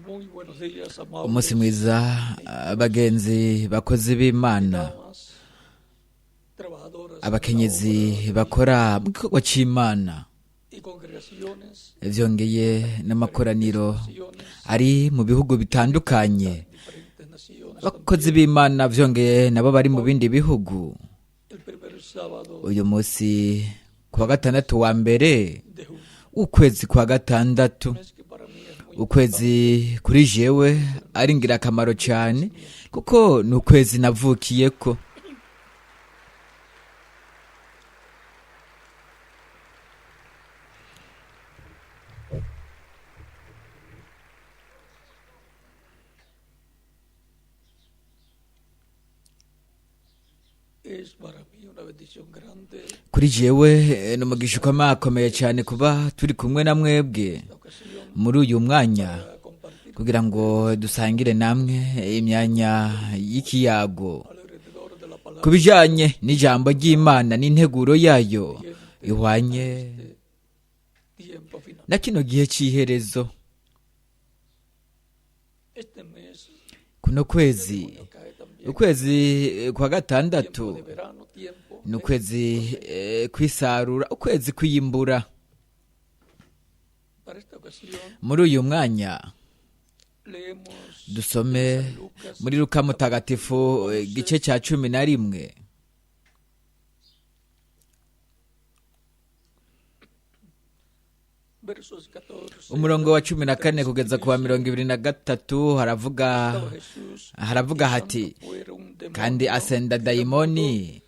Muy buenos días, amables Umunsi mwiza, bagenzi bakozi b'Imana, damas, trabajadoras en la abakenyezi obra bakora mu gikorwa c'Imana, y congregaciones, vyongeye n'amakoraniro naciones, ari mu bihugu bitandukanye, diferentes naciones abakozi b'Imana vyongeye nabo bari mu bindi bihugu. también. El primer sábado Uyu munsi ku wa gatandatu wa mbere de junio, ukwezi kwa gatandatu, mes que para mí es muy ukwezi kuri jewe ari ingirakamaro cane kuko ni ukwezi navukiyeko. Es para mí una bendición grande Kuri jewe ni umugisha ukomakomeye cyane kuba turi kumwe na mwebwe esta ocasión muri uyu mwanya para compartir kugira ngo dusangire namwe imyanya y'ikiyago alrededor de la palabra ku bijanye n'ijambo ry'Imana n'integuro yayo ihwanye tiempo final. na kino gihe c'iherezo. Este mes Kuno kwezi, junio cae también ukwezi kwa tiempo gatandatu de verano, tiempo ni ukwezi kwisarura, ukwezi kwiyimbura. para esta ocasión Muri uyu mwanya leemos dusome San Lucas muri Luka mutagatifu igice cya 11, versos 14 umurongo wa 14 kugeza ku wa 23, haravuga Estaba Jesús haravuga hati: fuera un demonio kandi asenda dayimoni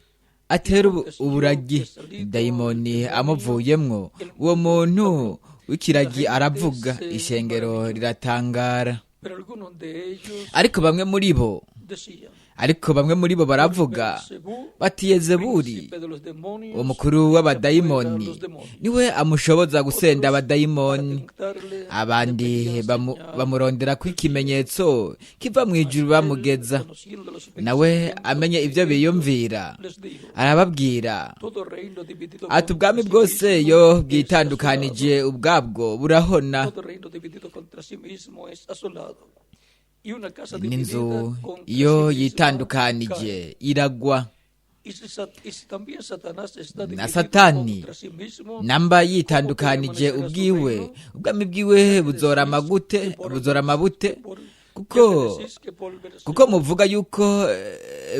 atera uburagi, dayimoni amuvuyemwo, uwo muntu w'ikiragi aravuga, ishengero riratangara. Pero algunos de ellos Ariko bamwe muri bo decían: ariko bamwe muri bo baravuga Belcebú, bati: Yezebuli, príncipe de los demonios, umukuru w'abadayimoni, echa fuera los demonios. niwe amushoboza gusenda Otros, abadayimoni. para tentarle, Abandi le pedían señal. bamurondera ko ikimenyetso kiva mu ijuru Mas él, bamugeza. conociendo los Nawe pensamientos amenye de ivyo ellos, biyumvira, les dijo: arababwira Todo reino dividido ati: contra ubwami sí bwose mismo iyo es bwitandukanije asolado. ubwabwo burahona, Todo reino dividido contra sí mismo es asolado. Y una casa n'inzu dividida contra iyo sí misma yitandukanije cae. iragwa. Y si también Satanás está Na dividido Satani contra sí mismo, namba ¿cómo puede yitandukanije permanecer a su ubwiwe, reino? ubwami bwiwe Ya que buzorama decís gute? que por Buzorama bute? por- Kuko ya que decís que por Belcebú, kuko muvuga yuko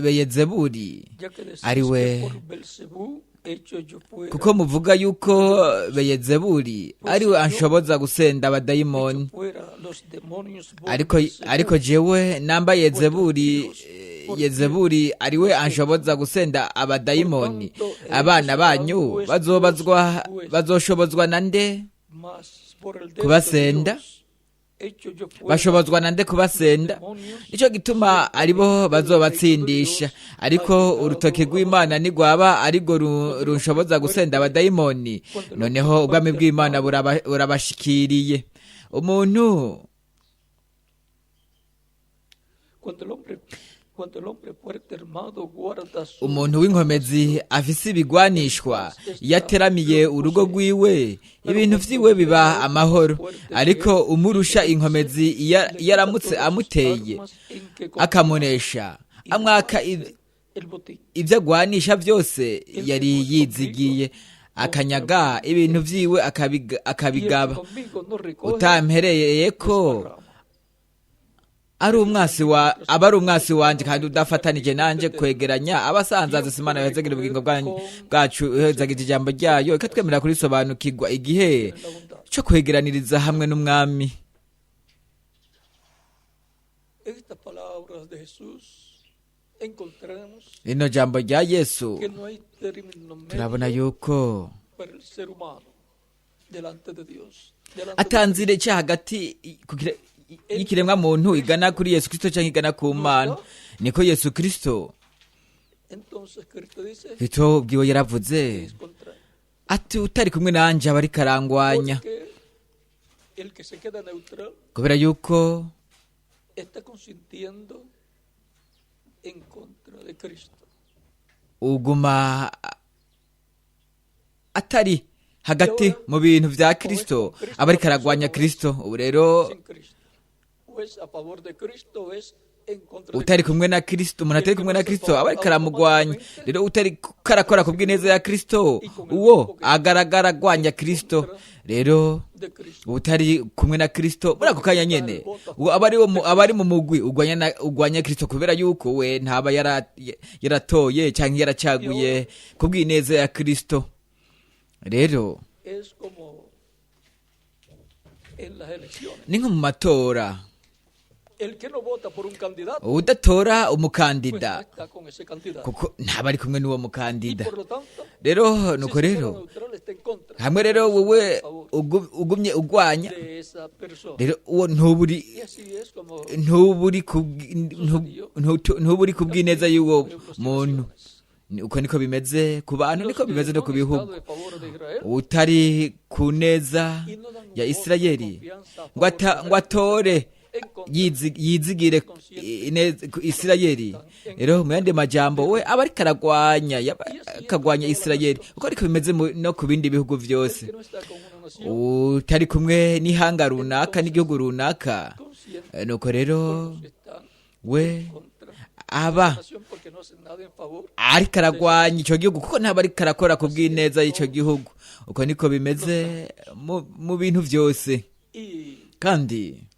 Beyezebuli ya que decís ari we que por Belcebú echo yo fuera, kuko muvuga yuko Beyezebuli ari we anshoboza gusenda echo abadayimoni. fuera los demonios por Ariko Belcebú, ariko jewe namba Yezebuli vuestros hijos, ¿por qué Yezebuli ari we anshoboza gusenda Por abadayimoni, tanto, ellos abana serán banyu vuestros bazobazwa jueces. bazoshobozwa na nde Mas por el dedo de kubasenda? Dios echo yo fuera Bashobozwa na nde los kubasenda? demonios, Nico gituma ciertamente aribo el reino de bazobatsindisha. Dios ha Ariko llegado urutoke a rw'Imana vosotros. ntigwaba arirwo Cuando el hombre runshoboza gusenda fuerte, abadayimoni, cuando el hombre noneho ubwami fuerte bw'Imana armado burabashikiriye. Umuntu Cuando el hombre, cuando el hombre fuerte armado guarda su umuntu w'inkomezi palacio, afise en ibigwanishwa, paz iyo está ateramiye lo urugo posee. rwiwe, Pero ibintu cuando vyiwe viene biba otro más amahoro. fuerte que Ariko él y umurusha le vence, inkomezi iyo le iyo quita aramutse todas sus amuteye armas en que confiaba akamunesha, y amwaka reparte el botín. ibyo agwanisha byose El que yari no es yizigiye, conmigo, contra akanyaga mí ibintu es. vyiwe Y el que akabigaba. conmigo no recoge, Utampereyeko desparrama. ari Ellos umwasi también wa mientras aba ari tanto umwasi wanje, esperaban kandi el udafatanije sacrificio nanje eterno. kwegeranya abasanzaza. Tiempo Imana de yohezagire ubugingo recoger con bwacu, ihezagije Señor ijambo ryayo, vuestras ikatwemerera kurisobanukirwa igihe en la bondad. co kwegeraniriza hamwe n'umwami. Estas palabras de Jesús encontramos Rino jambo rya Yesu que no hay término turabona medio yuko para el ser humano delante de Dios, delante de atanzire Cristo. ca hagati Él, y'ikiremwa muntu igana Cristo, kuri Yesu Kristo canke igana ku nos Mana. da. Niko Yesu Kristo Entonces Cristo dice Kristo ubwiwe que yaravuze es contra él. ati: utari kumwe nanje aba ariko arangwanya. Porque el que se queda neutral Kubera yuko está consintiendo en contra de Cristo. uguma atari Y hagati ahora, mu bintu vya o es Kristo con aba Cristo ariko la aragwanya persona o es Kristo. Ubu rero sin Cristo. O Pues a favor de Cristo es en contra de Utari Cristo. kumwe na Kristo, umuntu atari kumwe na Kristo aba ariko aramugwanya. Rero utari karakora ku bw'ineza ya Kristo, uwo agaragara agwanya Kristo. Rero De Cristo. utari kumwe na Kristo muri ako kanya nyene, uwo aba ari wo mu- aba ari mu mugwi ugwanya ugwanya Kristo, kubera yuko we ntaba yaratoye canke yaracaguye ku bw'ineza ya Kristo. Rero Es como en las elecciones. ni nko mu matora. El que no vota por un candidato, Udatora pues no umukandida, está con ese candidato. kuko ntaba ari kumwe n'uwo Y mukandida. por lo tanto, Rero si nuko se queda rero neutral, está en contra hamwe rero wowe a favor ugumye ugwanya, de esa persona. rero uwo ntuburi Y así es como ntuburi ku bw'ineza y'uwo las muntu. naciones. Uko niko bimeze ku bantu, Los niko que bimeze no no ku han estado bihugu. de favor de Israel Utari ku neza y no dan un ya voto de Isirayeli confianza a ngo favor de Israel, ngo atore en contra yizigire ku Isirayeli. Rero mu yandi majambo, we aba ariko aragwanya, akagwanya Isirayeli. Uko ariko bimeze no ku bindi bihugu el vyose. que no está con una nación, Utari kumwe n'ihanga runaka, n'igihugu runaka, consciente nuko rero con los que están we en contra de aba la nación, porque no hacen nada en favor. ariko aragwanya ico gihugu, kuko ntaba ariko arakora ku bw'ineza y'ico gihugu. Uko niko bimeze mu bintu vyose. Y Kandi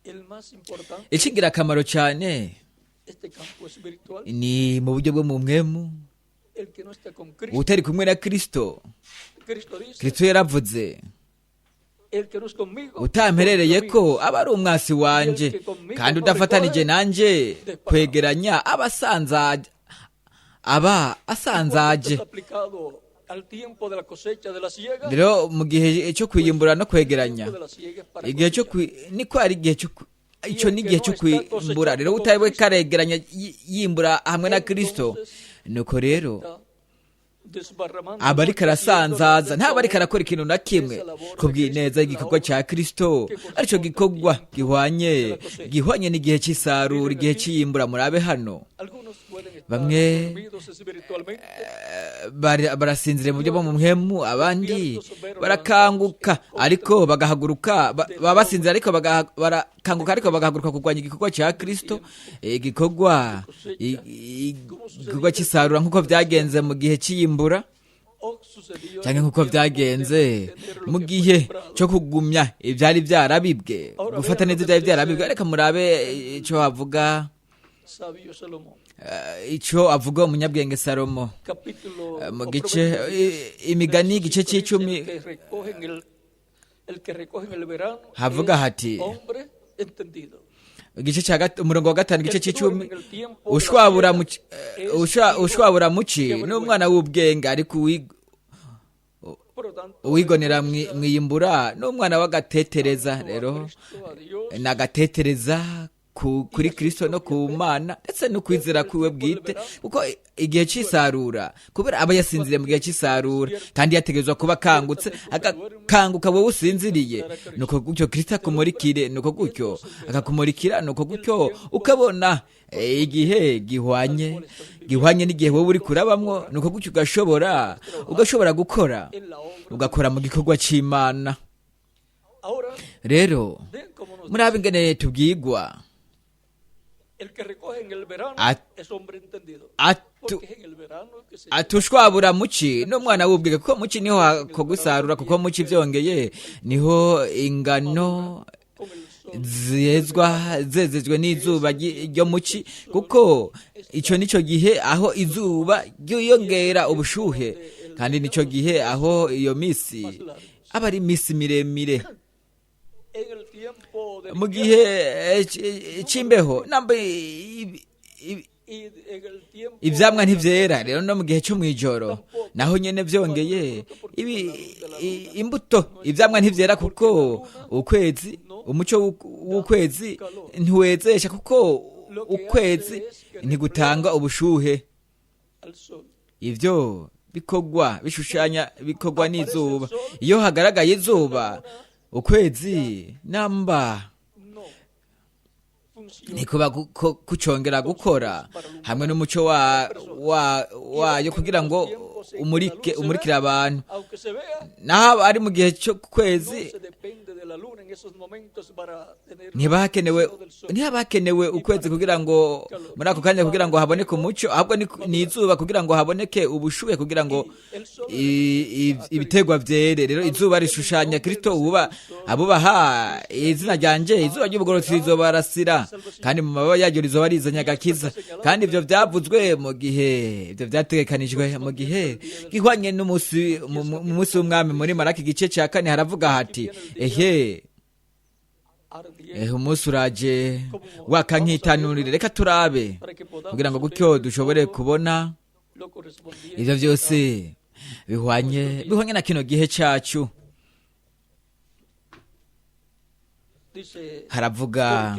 el más importante, icingirakamaro cane este campo espiritual, ni mu buryo bwo mu mpwemu. el que no está con Cristo, Utari kumwe na Kristo, Cristo dice, Kristo yaravuze: el que no es conmigo, "Utamperereye contra mí ko aba ari umwasi wanje, kandi udafatanije nanje kwegeranya aba asanzaje, aba es". asanzaje." Es aplicado al tiempo de la cosecha de la siega, Rero mu gihe cyo kwiyimbura no kwegeranya, tiempo de la siega es para igihe cyo cosechar. niko ari igihe cyo ico ni igihe cyo kwimbura. Rero utari karegeranya yimbura hamwe na Kristo, nuko rero Está desbarramando, aba ariko no está haciendo arasanzaza, nada ntaba ariko en favor arakora ikintu na kimwe ku bw'ineza y'igikorwa cya Kristo, arico gikorwa gihwanye n'igihe cy'isarura, igihe cy'iyimbura. Murabe hano. Algunos pueden estar Bamwe dormidos espiritualmente, barasinziriye mu buryo bwo mu mpwemu, abandi barakanguka ariko bagahaguruka, baba basinzira ariko barakanguka ariko bagahaguruka kurwanya igikorwa cya Kristo, igikorwa igikorwa cy'isarura, nk'uko byagenze mu gihe cy'iyimbura, o sucedió en cyangwa el nk'uko tiempo de byagenze mantener lo mu que fue gihe sembrado. cyo kugumya ibyari byarabibwe, gufata neza ibyari byarabibwe. Reka murabe icyo avuga, Sabio Salomón, ico avuga umunyabwenge Salomo. capítulo Mu o gice Proverbios 10, Imigani, verso igice 5 dice, c'icumi, el que recoge en el verano havuga es hati, hombre entendido. Igice cya umurongo wa gatanu, igice El que c'icumi: duerme en el tiempo de la "Ushwabura siega mu es hijo ushwabura muci de ni umwana vergüenza. w'ubwenge, ariko Por lo tanto, uwigonera el que está mwiyimbura ni umwana w'agatetereza." tanto a Rero Cristo, a Dios, ni agatetereza kuri y a su Kristo no propia ku fe, Mana, ndetse no kwizera porque el kwiwe tiempo del bwite, verano, kuko igihe c'isarura, kubera aba yasinziriye mu gihe c'isarura kandi yategerezwa kuba akangutse, ciertamente tú que duermes, agakanguka wowe usinziriye. alumbrará a Cristo. Nuko gutyo Kristo Te alumbra akumurikire, nuko y gutyo entonces verás akakumurikira, nuko el gutyo tiempo ukabona igihe al gihwanye cual estás viviendo. gihwanye n'igihe wowe uri Entonces kurabamwo, podrás nuko gutyo ugashobora gukora, en la obra de ugakora mu Dios. gikorwa c'Imana. Ahora, Rero ven como nos murabe dice, ingene tubwigwa: el que recoge en el verano es hombre entendido, porque es en el verano que se llega atushwabura muci la n'umwana cosecha. w'ubwenge, kuko muci niho En el hakorwa verano isarura, kuko también muci cae vyongeye niho ingano madura con el sol del zezwa, verano, zezejwe que es n'izuba el tiempo ryo en que muci, el sol kuko ico está nico gihe aho izuba más y es el ryiyongera tiempo ubushuhe, donde el kandi día nico o los gihe días aho son iyo más misi largos. aba ari imisi miremire. En el tiempo del Mu invierno gihe no madura el c'imbeho fruto, namba y en el tiempo ivyamwa de la ntivyera. noche Rero no mu gihe cyo mw'ijoro tampoco naho nyene madura el vyongeye fruto, porque ibi con la luz de la luna imbuto no está ivyamwa maduro, ntivyera, porque kuko la luna ukwezi, no umuco da w'ukwezi calor. ntiwezesha, kuko Lo que hace ukwezi es que ntigutanga refleja ubushuhe. al sol. Ivyo bikorwa bishushanya bikorwa Aparece el n'izuba. sol Iyo hagaragaye y la izuba, luna ukwezi ya namba no funciona ntikuba kucongera con su gukora luz para hamwe alumbrar n'umuco a las personas. Y wayo aun en kugira los ngo tiempos en que la umurike luz se umurikire ve, abantu. aunque se vea, Naho ari mu gihe cyo no kwezi se depende de Ntihaba hakenewe ukwezi kugira ngo muri ako kanya kugira ngo haboneke umuco, ahubwo ni izuba kugira ngo haboneke ubushuhe, kugira ngo ibiterwa byere. Rero izuba rishushanya Kristo uba abubaha izina ryanje, izuba ry'ubugororotsi rizobarasira, kandi mu mababa yaryo rizoba rizanye agakiza. Kandi ibyo byavuzwe mu gihe, ibyo byategekanijwe mu gihe gihwanye n'umunsi mu munsi w'umwami. Muri Maraki igice cya 4 haravuga hati: ehe umunsi uraje waka nk'itanurire. Reka turabe kugira ngo gutyo dushobore kubona ibyo byose bihwanye na kino gihe cyacu. Haravuga: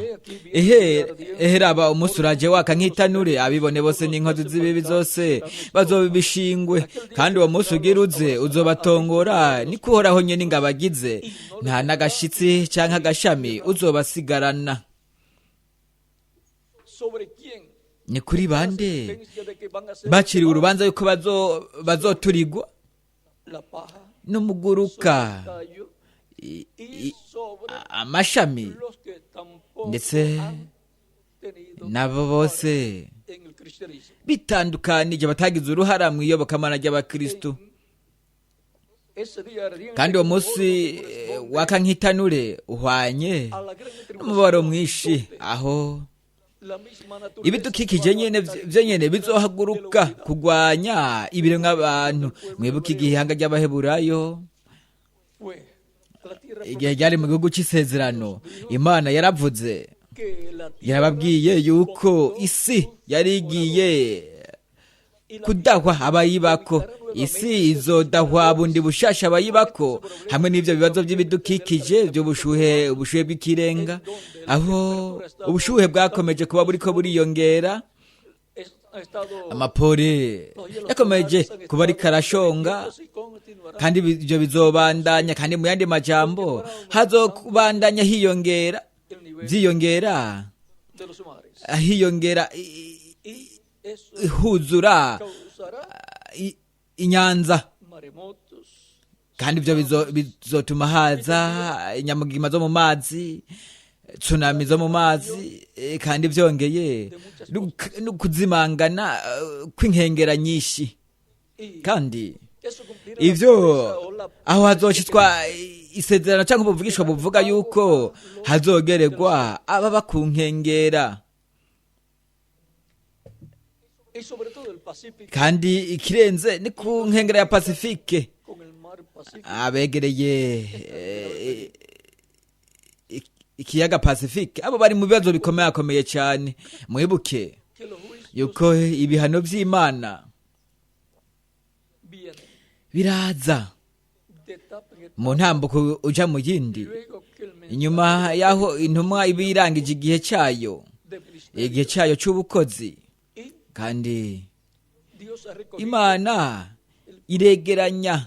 ehe raba umunsi uraje waka nk'itanure, abibone bose n'inkozi z'ibibi zose bazobishingwe, kandi uwo munsi ugira uze uzobatongora, niko Uhoraho nyene ingabo agize, nta n'agashitsi canke agashami uzobasigarana. Ni kuri bande baciriwe urubanza yuko bazoturigwa n'umuguruka, amashami, ndetse nabo bose bitandukanije batagize uruhara mu iyobokamana ry'abakristo. Kandi uwo munsi waka nk'itanure uhwanye n'umubabaro mwinshi, aho ibidukikije nyene vyo nyene bizohaguruka kugwanya ibiremwa abantu. Mwibuke igihanga ry'Abaheburayo igihe ryari mu gihugu cy'isezerano, Imana yaravuze, yarababwiye yuko isi yari igiye kudahwa abayibako, isi izodahwa bundi bushasha abayibako, hamwe n'ivyo bibazo by'ibidukikije by'ubushuhe, ubushuhe bw'ikirenga, aho ubushuhe bwakomeje kuba buriko buriyongera, amapore yakomeje kuba ariko arashonga, kandi ibyo bizobandanya. Kandi mu yandi majambo hazobandanya hiyongera, byiyongera, hiyongera huzura inyanza, kandi ibyo bizotuma haza inyamugigima zo mu mazi, tsunami zo mu mazi, kandi byongeye no kuzimangana kw'inkengera nyinshi. Kandi ivyo aho hazoshitswa isezerano cyangwa ubuvugishwa buvuga yuko hazogeregwa ababa ku nkengera. Kandi ikirenze ni ku nkengera ya Pasifike, abegereye ikiyaga Pasifike, abo bari mu bibazo bikomeye cyane. Mwibuke yuko ibihano by'Imana biraza mu ntambuko uja mu yindi, inyuma yaho intumwa iba irangije igihe cyayo, igihe cyayo cy'ubukozi. Kandi Imana iregeranya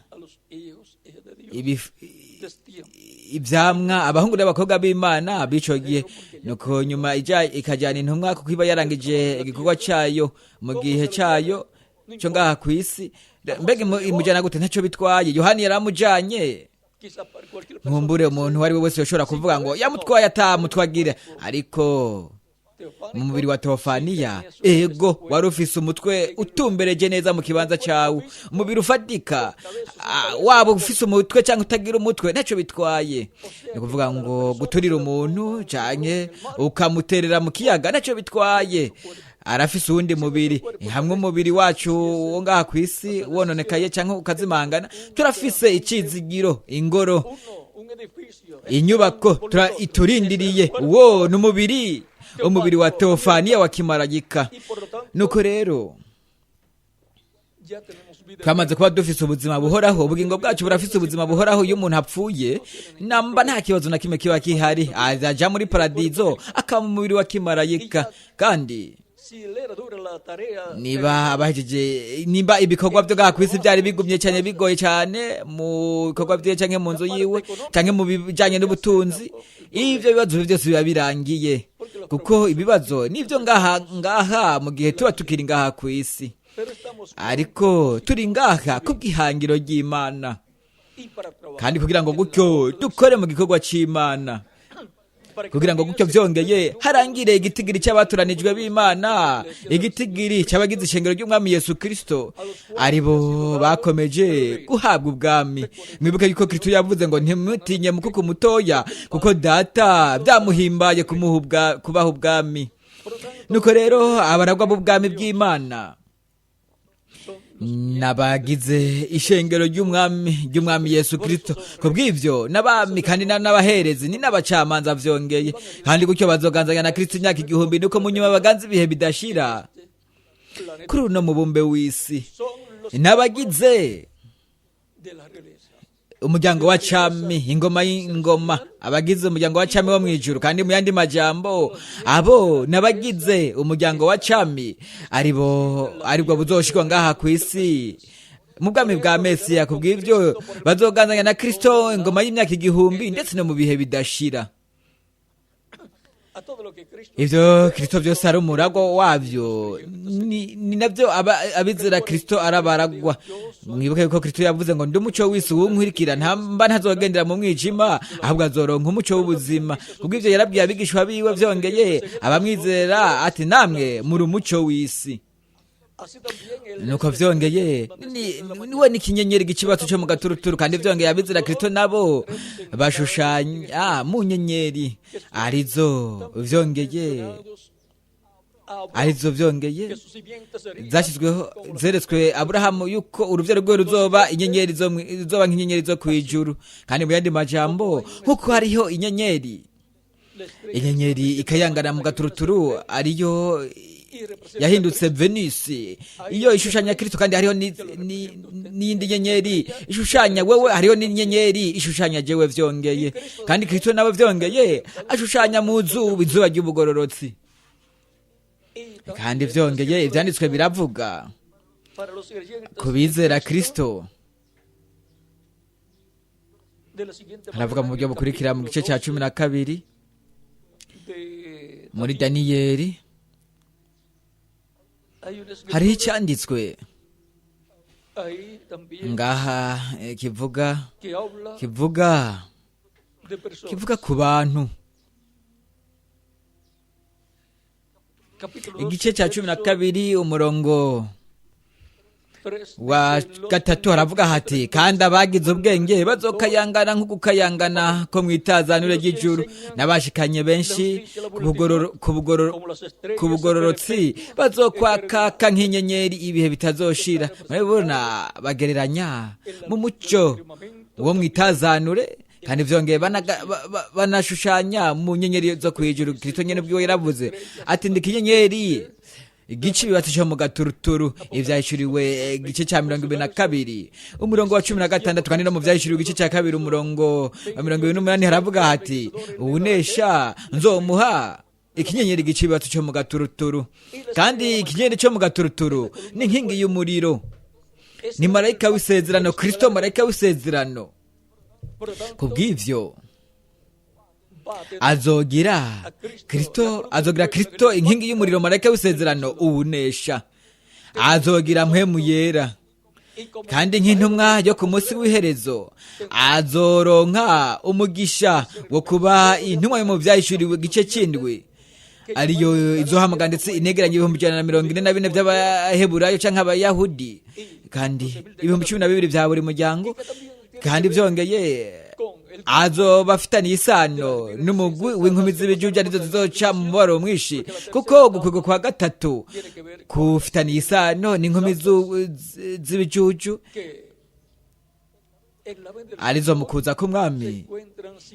ibyamwa abahungu n'abakobwa b'Imana b'ico gihe, nuko nyuma ija ikajyana intumwa, kuko iba yarangije igikorwa cyayo mu gihe cyayo cyo ngaha ku isi. Mbega imujyana gute? Ntacyo bitwaye. Yohani yaramujanye. Nkumbure umuntu uwo ari we wese yoshobora kuvuga ngo yamutwaye atamutwagira, ariko mu mubiri wa Teofaniya ego wari ufise umutwe utumbereje neza mu kibanza cyawo, umubiri ufatika, waba ufise umutwe cyangwa utagira umutwe ntacyo bitwaye. Ni ukuvuga ngo guturira umuntu canke ukamuterera mu kiyaga ntacyo bitwaye, arafise uwundi mubiri. Hamwe umubiri wacu wo ngaha ku isi wononekaye cyangwa ukazimangana, turafise icizigiro, ingoro, inyubako iturindiriye. Uwo ni umubiri, umubiri wa Teofaniya wa kimarayika. Nuko rero twamaze kuba dufise ubuzima buhoraho, ubugingo bwacu burafise ubuzima buhoraho. Iyo umuntu apfuye namba nta kibazo na kimwe kiba kihari, azaja muri paradizo akaba mu mubiri wa kimarayika. Kandi niba abahejeje, nimba ibikorwa byo ngaha kwisi byari bigumye cyane, bigoye cyane mu bikorwa byiwe canke mu nzu yiwe canke mu bijanye n'ubutunzi, ivyo bibazo byose biba birangiye, kuko ibibazo nivyo ngaha mu gihe tuba tukiri ngaha kwisi, ariko turi ngaha kubw'ihangiro ry'Imana. Kandi kugira ngo gutyo dukore mu gikorwa cy'Imana, kugira ngo gutyo byongeye harangire igitigiri cy'abatoranijwe b'Imana, igitigiri cy'abagize ishengero ry'Umwami Yesu Kristo, aribo bakomeje guhabwa ubwami. Mwibuke yuko Kristo yavuze ngo ntimutinye mukuku mutoya, kuko Data byamuhimbaye kubaha ubwami. Nuko rero abaragwa b'ubwami bw'Imana n'abagize ishengero ry'Umwami Yesu Kristo. Kubw'ivyo n'abami kandi n'abaherezi ni n'abacamanza vyongeye, kandi gutyo bazoganzanya na Kristo imyaka 1000, nuko mu nyuma baganza ibihe bidashira kuri uno mubumbe w'isi. N'abagize umuryango wa cami, ingoma y'ingoma, abagize umuryango wa cami wo mwijuru. Kandi mu yandi majambo, abo nabagize umuryango wa cami aribo aribwo buzoshikwa ngaha ku isi mu bwami bwa Mesiya. Kubw'ivyo bazoganzanya na Kristo ingoma y'imyaka 1000 ndetse no mu bihe bidashira. Ivyo Kristo byose ari umuragwa wavyo, ni navyo abizera Kristo arabaragwa. Mwibuke yuko Kristo yavuze ngo ndi umuco w'isi, uwunkurikira ntamba ntazogendera mu mwijima, ahubwo azoronka umuco w'ubuzima. Kubw'ivyo yarabwiye abigishwa biwe vyongeye abamwizera ati namwe muri umuco w'isi. Nuko vyongeye niwe n'ikinyenyeri gikibatso cyo mu gaturuturu. Kandi vyongeye abizera Kristo nabo bashushanya mu nyenyeri, arizo vyongeye zashyizweho, zeretswe Aburahamu yuko uruvyaro rwe ruzoba inyenyeri zoba nk'inyenyeri zo kwijuru. Kandi mu yandi majambo, nkuko hariho inyenyeri ikayangana mu gaturuturu, ariyo yahindutse Venus, iyo ishushanya Kristo. Kandi hariho n'iyindi nyenyeri ishushanya wewe, hariho n'inyenyeri ishushanya jewe vyongeye. Kandi Kristo nawe vyongeye ashushanya mu zuba, izuba ry'ubugororotsi. Kandi vyongeye ivyanditswe biravuga kubizera Kristo, haravuga mu buryo bukurikira mu gice cya 12 muri Daniyeli. Hariho icyanditswe ngaha kivuga ku bantu. Igice cya 12 umurongo wa 3 haravuga hati kandi abagize ubwenge bazokayangana nk'ugukayangana ko mwitazanure ry'ijuru, n'abashikanye benshi ku bugororotsi bazokwakaka nk'inyenyeri ibihe bitazoshira. Murabibona, bagereranya mu muco wo mwitazanure, kandi vyongeye banashushanya mu nyenyeri zo kwijuru. Kristo nyene ubwiwe yaravuze ati ndi kinyenyeri igice bibatisha mu gaturuturu. Ivyahishuriwe igice cya 22 umurongo wa 16. Kandi no mu vyahishuriwe igice cya 2 umurongo wa 28 haravuga hati uwunesha nzomuha ikinyenyeri igice bibatisha mu gaturuturu. Kandi ikinyenyeri cyo mu gaturuturu ni inkingi y'umuriro, ni marayika w'isezerano, Kristo marayika w'isezerano. Kubw'ivyo azogira Kristo inkingi y'umuriro, marayika w'isezerano, uwunesha azogira mpwemu yera. Kandi nk'intumwa yo ku munsi w'iherezo azoronka umugisha wo kuba intumwa yo mu vyahishuriwe igice 7, ariyo izohamagara ndetse inegeranye 144,000 by'Abaheburayo canke Abayahudi, kandi 12,000 bya buri muryango. Kandi vyongeye azoba afitaniye isano n'umugwi w'inkumi z'ibijuju, arizo zizoca mu mubabaro mwinshi, kuko gukwego kwa 3 kufitaniye isano n'inkumi z'ibijuju, arizo mu kuza k'Umwami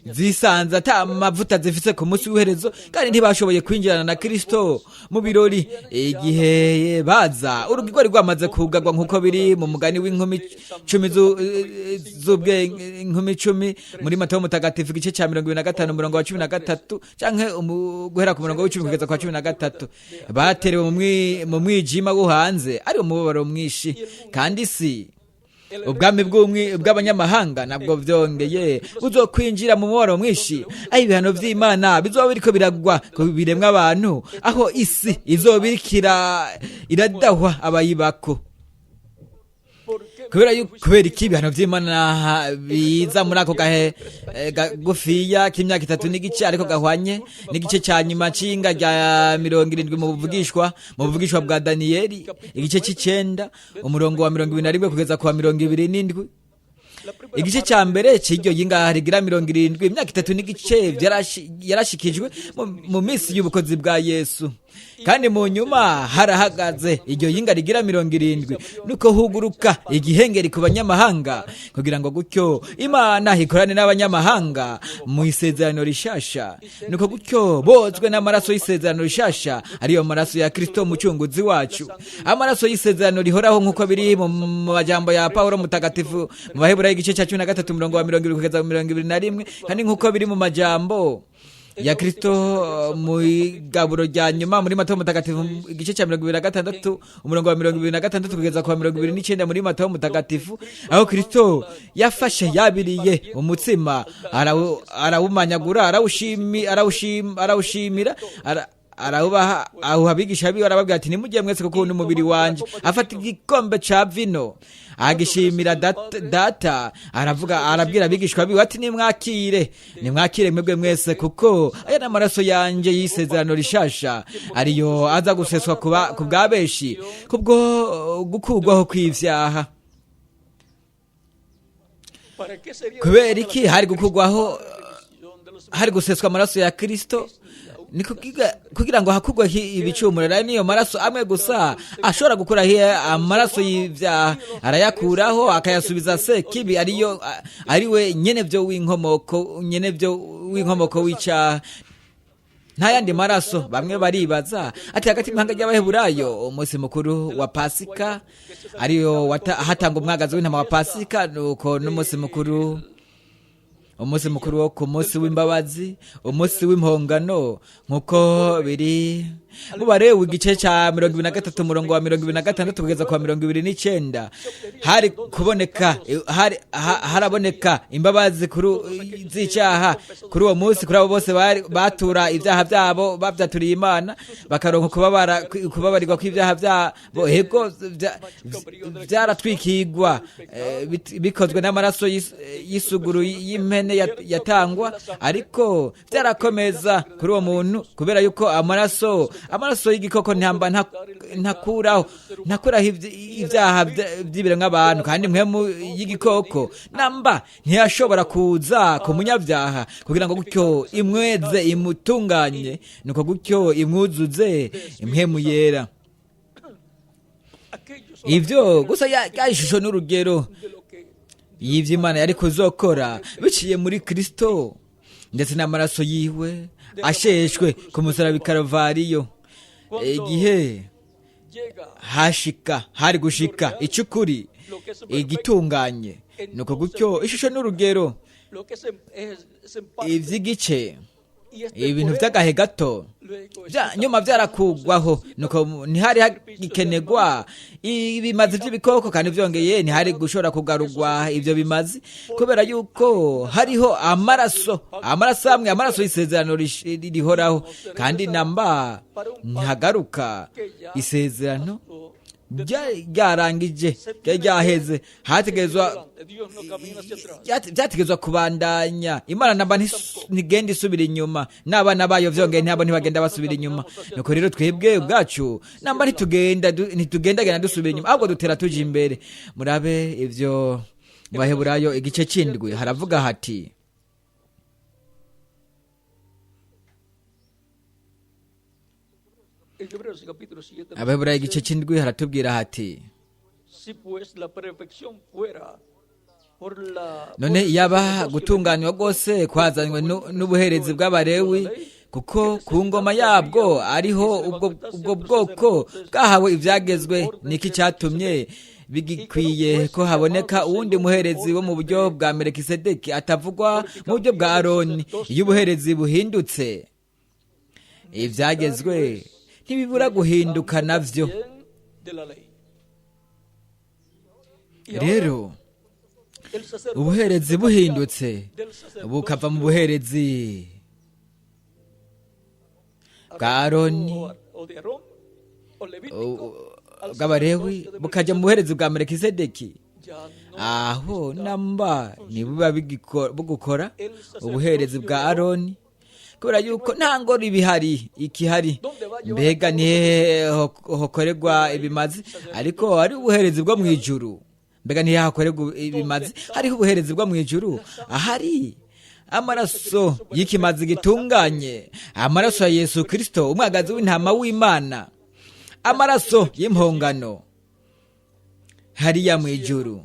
zisanze ata amavuta zifise ku munsi w'iherezo, kandi ntibashoboye kwinjirana na Kristo mu birori igihe baza urugi rwari rwamaze kugarwa, nk'uko biri mu mugani w'inkumi 10 z'ubwenge, inkumi 10 muri Matayo Mutagatifu igice cya 25 umurongo wa 13, canke guhera ku murongo w'icumi kugeza kwa 13. Baterewe mu mwijima wo hanze, ari umubabaro mwinshi. Kandi si ubwami bw'abanyamahanga nabwo vyongeye buzokwinjira mu mubabaro mwinshi, aho ibihano vy'Imana bizoba biriko biragwa ku biremwa abantu, aho isi izoba iriko iradahwa abayibako. Kubera iki ibihano by'Imana biza muri ako gahe kagufiya k'imyaka 3 n'igice, ariko gahwanye n'igice cya nyuma c'inga rya 70 mu buvugishwa bwa Daniyeli, igice c'icenda umurongo wa 21 kugeza ku wa 27. Igice cya mbere cy'iryo yinga rigira 70, imyaka 3 n'igice yarashikijwe mu minsi y'ubukozi bwa Yesu, kandi mu nyuma harahagaze iryo yinga rigira 70, nuko huguruka igihengeri ku banyamahanga, kugira ngo gutyo Imana ikorane n'abanyamahanga mu isezerano rishasha, nuko gutyo bozwe n'amaraso y'isezerano rishasha, ariyo maraso ya Kristo umucunguzi wacu, amaraso y'isezerano rihoraho, nk'uko biri mu majambo ya Paulo mutagatifu mu Baheburayo igice cya 13 umurongo wa 70 kugeza 21, kandi nk'uko biri mu majambo ya Kristo mu igaburo rya nyuma muri Matayo mutagatifu igice cya 26 umurongo wa 26 kugeza ku wa 29 muri Matayo mutagatifu, aho Kristo yafashe yabiriye umutsima arawumanyagura, arawushimira, arawubaha, aho abigisha biwe, arababwira ati nimujye mwese kuko ni umubiri wanje. Afata igikombe ca vino agishimira data, aravuga, arabwira abigishwa biwe ati nimwakire, nimwakire mwebwe mwese, kuko aya ni amaraso yanje y'isezerano rishasha, ariyo aza guseswa ku bwa benshi kubwo gukurwaho kw'ivyaha. Kubera iki hari gukurwaho, hari guseswa amaraso ya Kristo? Ni kugira ngo hakurwe ibicumuro. Rero niyo maraso amwe gusa ashobora gukuraho amaraso y'ibyaha, arayakuraho akayasubiza se kibi, ariyo ariwe nyene byo w'inkomoko, nyene byo w'inkomoko w'icyaha. Nta yandi maraso. Bamwe baribaza ati hagati y'imihanga y'Abaheburayo umunsi mukuru wa Pasika ariyo hatanga umwagazi w'intama wa Pasika, nuko n'umunsi mukuru, umunsi mukuru wo ku munsi w'imbabazi, umunsi w'impongano, nk'uko biri mu Balewi igice cya 23 umurongo wa 26 kugeza ku wa 29, hari kuboneka, hari haraboneka imbabazi z'icyaha kuri uwo munsi, kuri abo bose batura ibyaha byabo babyaturiye Imana, bakaronka kubabarirwa kw'ibyaha byabo. Ego byaratwikigwa bikozwe n'amaraso y'isuguru y'impene yatangwa, ariko byarakomeza kuri uwo muntu, kubera yuko amaraso y'igikoko ntamba ntakuraho ibyaha by'ibiremwa abantu, kandi mpwemu y'igikoko namba ntiyashobora kuza ku munyabyaha kugira ngo gutyo imweze imutunganye, nuko gutyo imwuzuze impwemu yera. Ibyo gusa ya ishusho n'urugero y'ibyo Imana yari kuzokora biciye muri Kristo ndetse n'amaraso yiwe asheshwe ku musaraba i Karuvariyo. Igihe hari gushika icukuri igitunganye, nuko gutyo ishusho n'urugero iby'igice, ibintu by'agahe gato nyuma byarakugwaho, nuko ntihari hagikenegwa ibimazi by'ibikoko, kandi byongeye ntihari gushobora kugarugwa ibyo bimazi, kubera yuko hariho amaraso amwe, amaraso y'isezerano rihoraho, kandi namba ntihagaruka isezerano ryarangije, ryaheze, byategerezwa kubandanya. Imana namba ntigenda isubira inyuma, n'abana bayo vyongeye ntabo ntibagenda basubira inyuma. Nuko rero twebwe ubwacu namba ntitugendagenda dusubira inyuma, ahubwo dutera tuja imbere. Murabe ivyo mu Baheburayo igice c'indwi, haravuga hati Abaheburayo igice c'indwi haratubwira hati none yaba gutunganywa rwose kwazanywe n'ubuherezi bw'Abalewi, kuko ku ngoma yabwo ariho ubwo bwoko bwahawe ibyagezwe, niki cyatumye bigikwiye ko haboneka uwundi muherezi wo mu buryo bwa Melikisedeki atavugwa mu buryo bwa Aroni? Iyo ubuherezi buhindutse, ibyagezwe ntibibura guhinduka navyo. Rero ubuherezi buhindutse bukava mu buherezi bwa Aroni bw'Abalewi bukajya mu buherezi bwa Melikisedeki, Aho namba ntibuba bugukora ubuherezi bwa Aroni, kubera yuko nta ngoro ibihari ikihari. Mbega nihehe hokorerwa ibimazi? Ariko hari ubuherezi bwo mu ijuru. Mbega nihehe hakorerwa ibimazi? Hariho ubuherezi bwo mu ijuru, ahari amaraso y'ikimazi gitunganye, amaraso ya Yesu Kristo, umwagazi w'intama w'Imana, amaraso y'impongano hariya mu ijuru,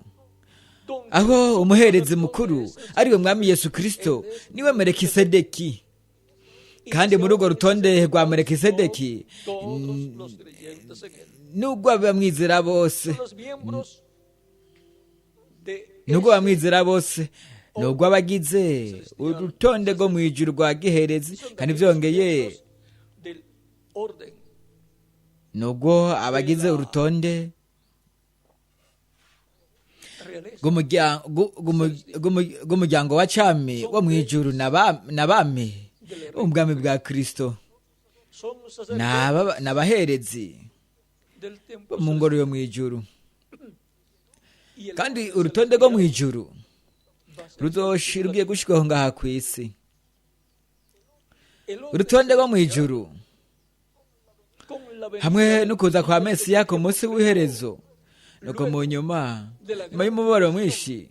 aho umuherezi mukuru ariwe mwami Yesu Kristo, niwe Melikisedeki. Kandi muri urwo rutonde rwa Melikisedeki, nubwo bamwizera bose, nubwo bamwizera bose, nubwo abagize urutonde rwo mu ijuru rwa giherezi, kandi byongeye nubwo abagize urutonde rw'umuryango wa cami wo mu ijuru n'abami ubwami bwa Kristo, n'abaherezi bo mu ngoro yo mu ijuru. Kandi urutonde rwo mu ijuru rugiye gushyirwaho ngaha ku isi. Urutonde rwo mu ijuru hamwe no kuza kwa Mesiya ku munsi w'iherezo, nuko mu nyuma y'umubabaro mwinshi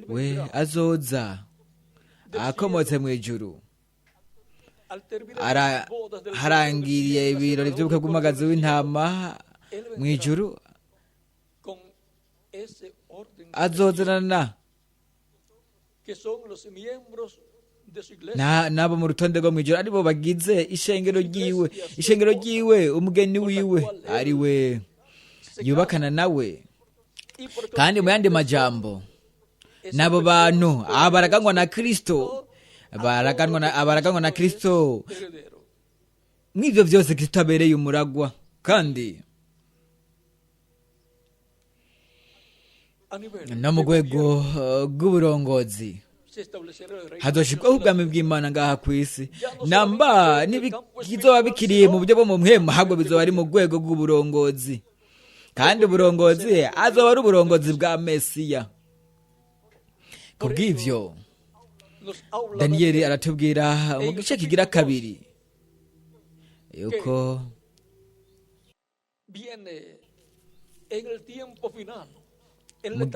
we azoza akomotse mu ijuru, harangiriye ibirori by'ubukwe bw'umwagazi w'intama mu ijuru, azozanana nabo mu rutonde rwo mu ijuru, aribo bagize ishengero ryiwe, ishengero ryiwe, umugeni wiwe ariwe yubakana nawe. Kandi mu yandi majambo, nabo bantu abaraganwa na Kristo, abaraganwa na Kristo mw'ivyo vyose Kristo abereye umuragwa. Kandi no mu rwego rw'uburongozi hazoshirwaho ubwami bw'Imana ngaha ku isi. Namba ntibizoba bikiriye mu buryo bwo mu mpwemu, ahubwo bizoba ari mu rwego rw'uburongozi. Kandi uburongozi azoba ari uburongozi bwa Mesiya. Kubw'ivyo Daniyeli aratubwira mu gice kigira kabiri yuko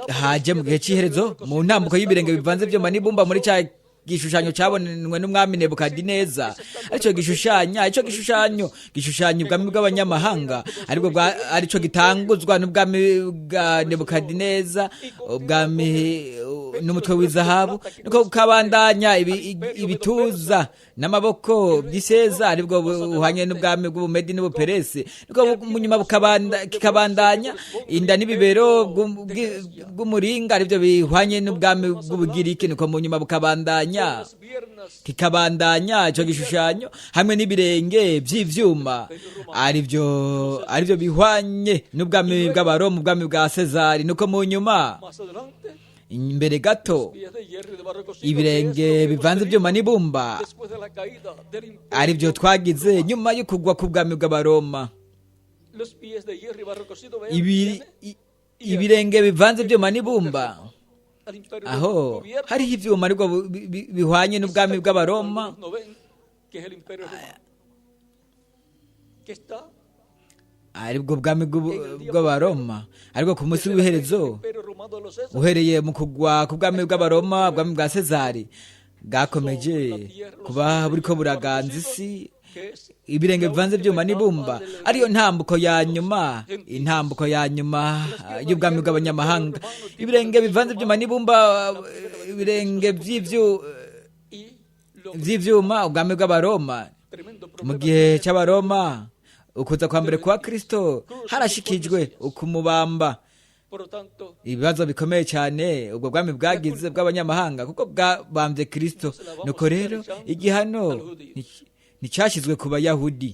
haje mu gihe cy'iherezo, mu ntambuko y'ibirenge bivanze ibyuma n'ibumba muri cya gishushanyo cyabonwe n'umwami Nebukadineza, aricyo gishushanya, icyo gishushanyo gishushanya ubwami bw'abanyamahanga, aribwo aricyo gitanguzwa n'ubwami bwa Nebukadineza, ubwami n'umutwe w'izahabu, niko bukabandanya ibituza n'amaboko by'iseza, aribwo buhanye n'ubwami bw'Ubumedi n'Ubuperesi, niko munyuma kikabandanya inda n'ibibero bw'umuringa, aribyo bihwanye n'ubwami bw'Ubugiriki, niko munyuma bukabandanya kikabandanya icyo gishushanyo hamwe n'ibirenge by'ivyuma, aribyo bihwanye n'ubwami bw'Abaroma, ubwami bwa Sezari. Nuko mu nyuma imbere gato ibirenge bivanze ibyuma n'ibumba, aribyo twagize nyuma yo kugwa k'ubwami bw'Abaroma. Ibirenge bivanze ibyuma n'ibumba, aho hariho ivyuma ariko bihwanye n'ubwami bw'Abaroma, aribwo bwami bw'Abaroma, ariko ku munsi w'iherezo uhereye mu kugwa k'ubwami bw'Abaroma, ubwami bwa Sezari bwakomeje kuba buriko buraganza isi. Ibirenge bivanze ibyuma n'ibumba ariyo ntambuko ya nyuma, intambuko ya nyuma y'ubwami bw'abanyamahanga. Ibirenge bivanze ibyuma n'ibumba, ibirenge by'ivyuma, ubwami bw'Abaroma. Mu gihe cy'Abaroma, ukuza kwa mbere kwa Kristo harashikijwe ukumubamba. Ibibazo bikomeye cyane ubwo bwami bwagize bw'abanyamahanga, kuko bwabambye Kristo. Nuko rero igihano nticyashyizwe ku Bayahudi,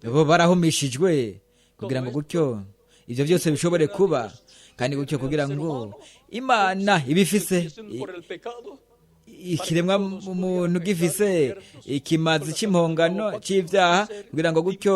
bo barahumishijwe kugira ngo gutyo ibyo byose bishobore kuba, kandi gutyo kugira ngo Imana ibifise Ikiremwa muntu gifise ikimazi cy'impongano cy'ibyaha, kugira ngo gutyo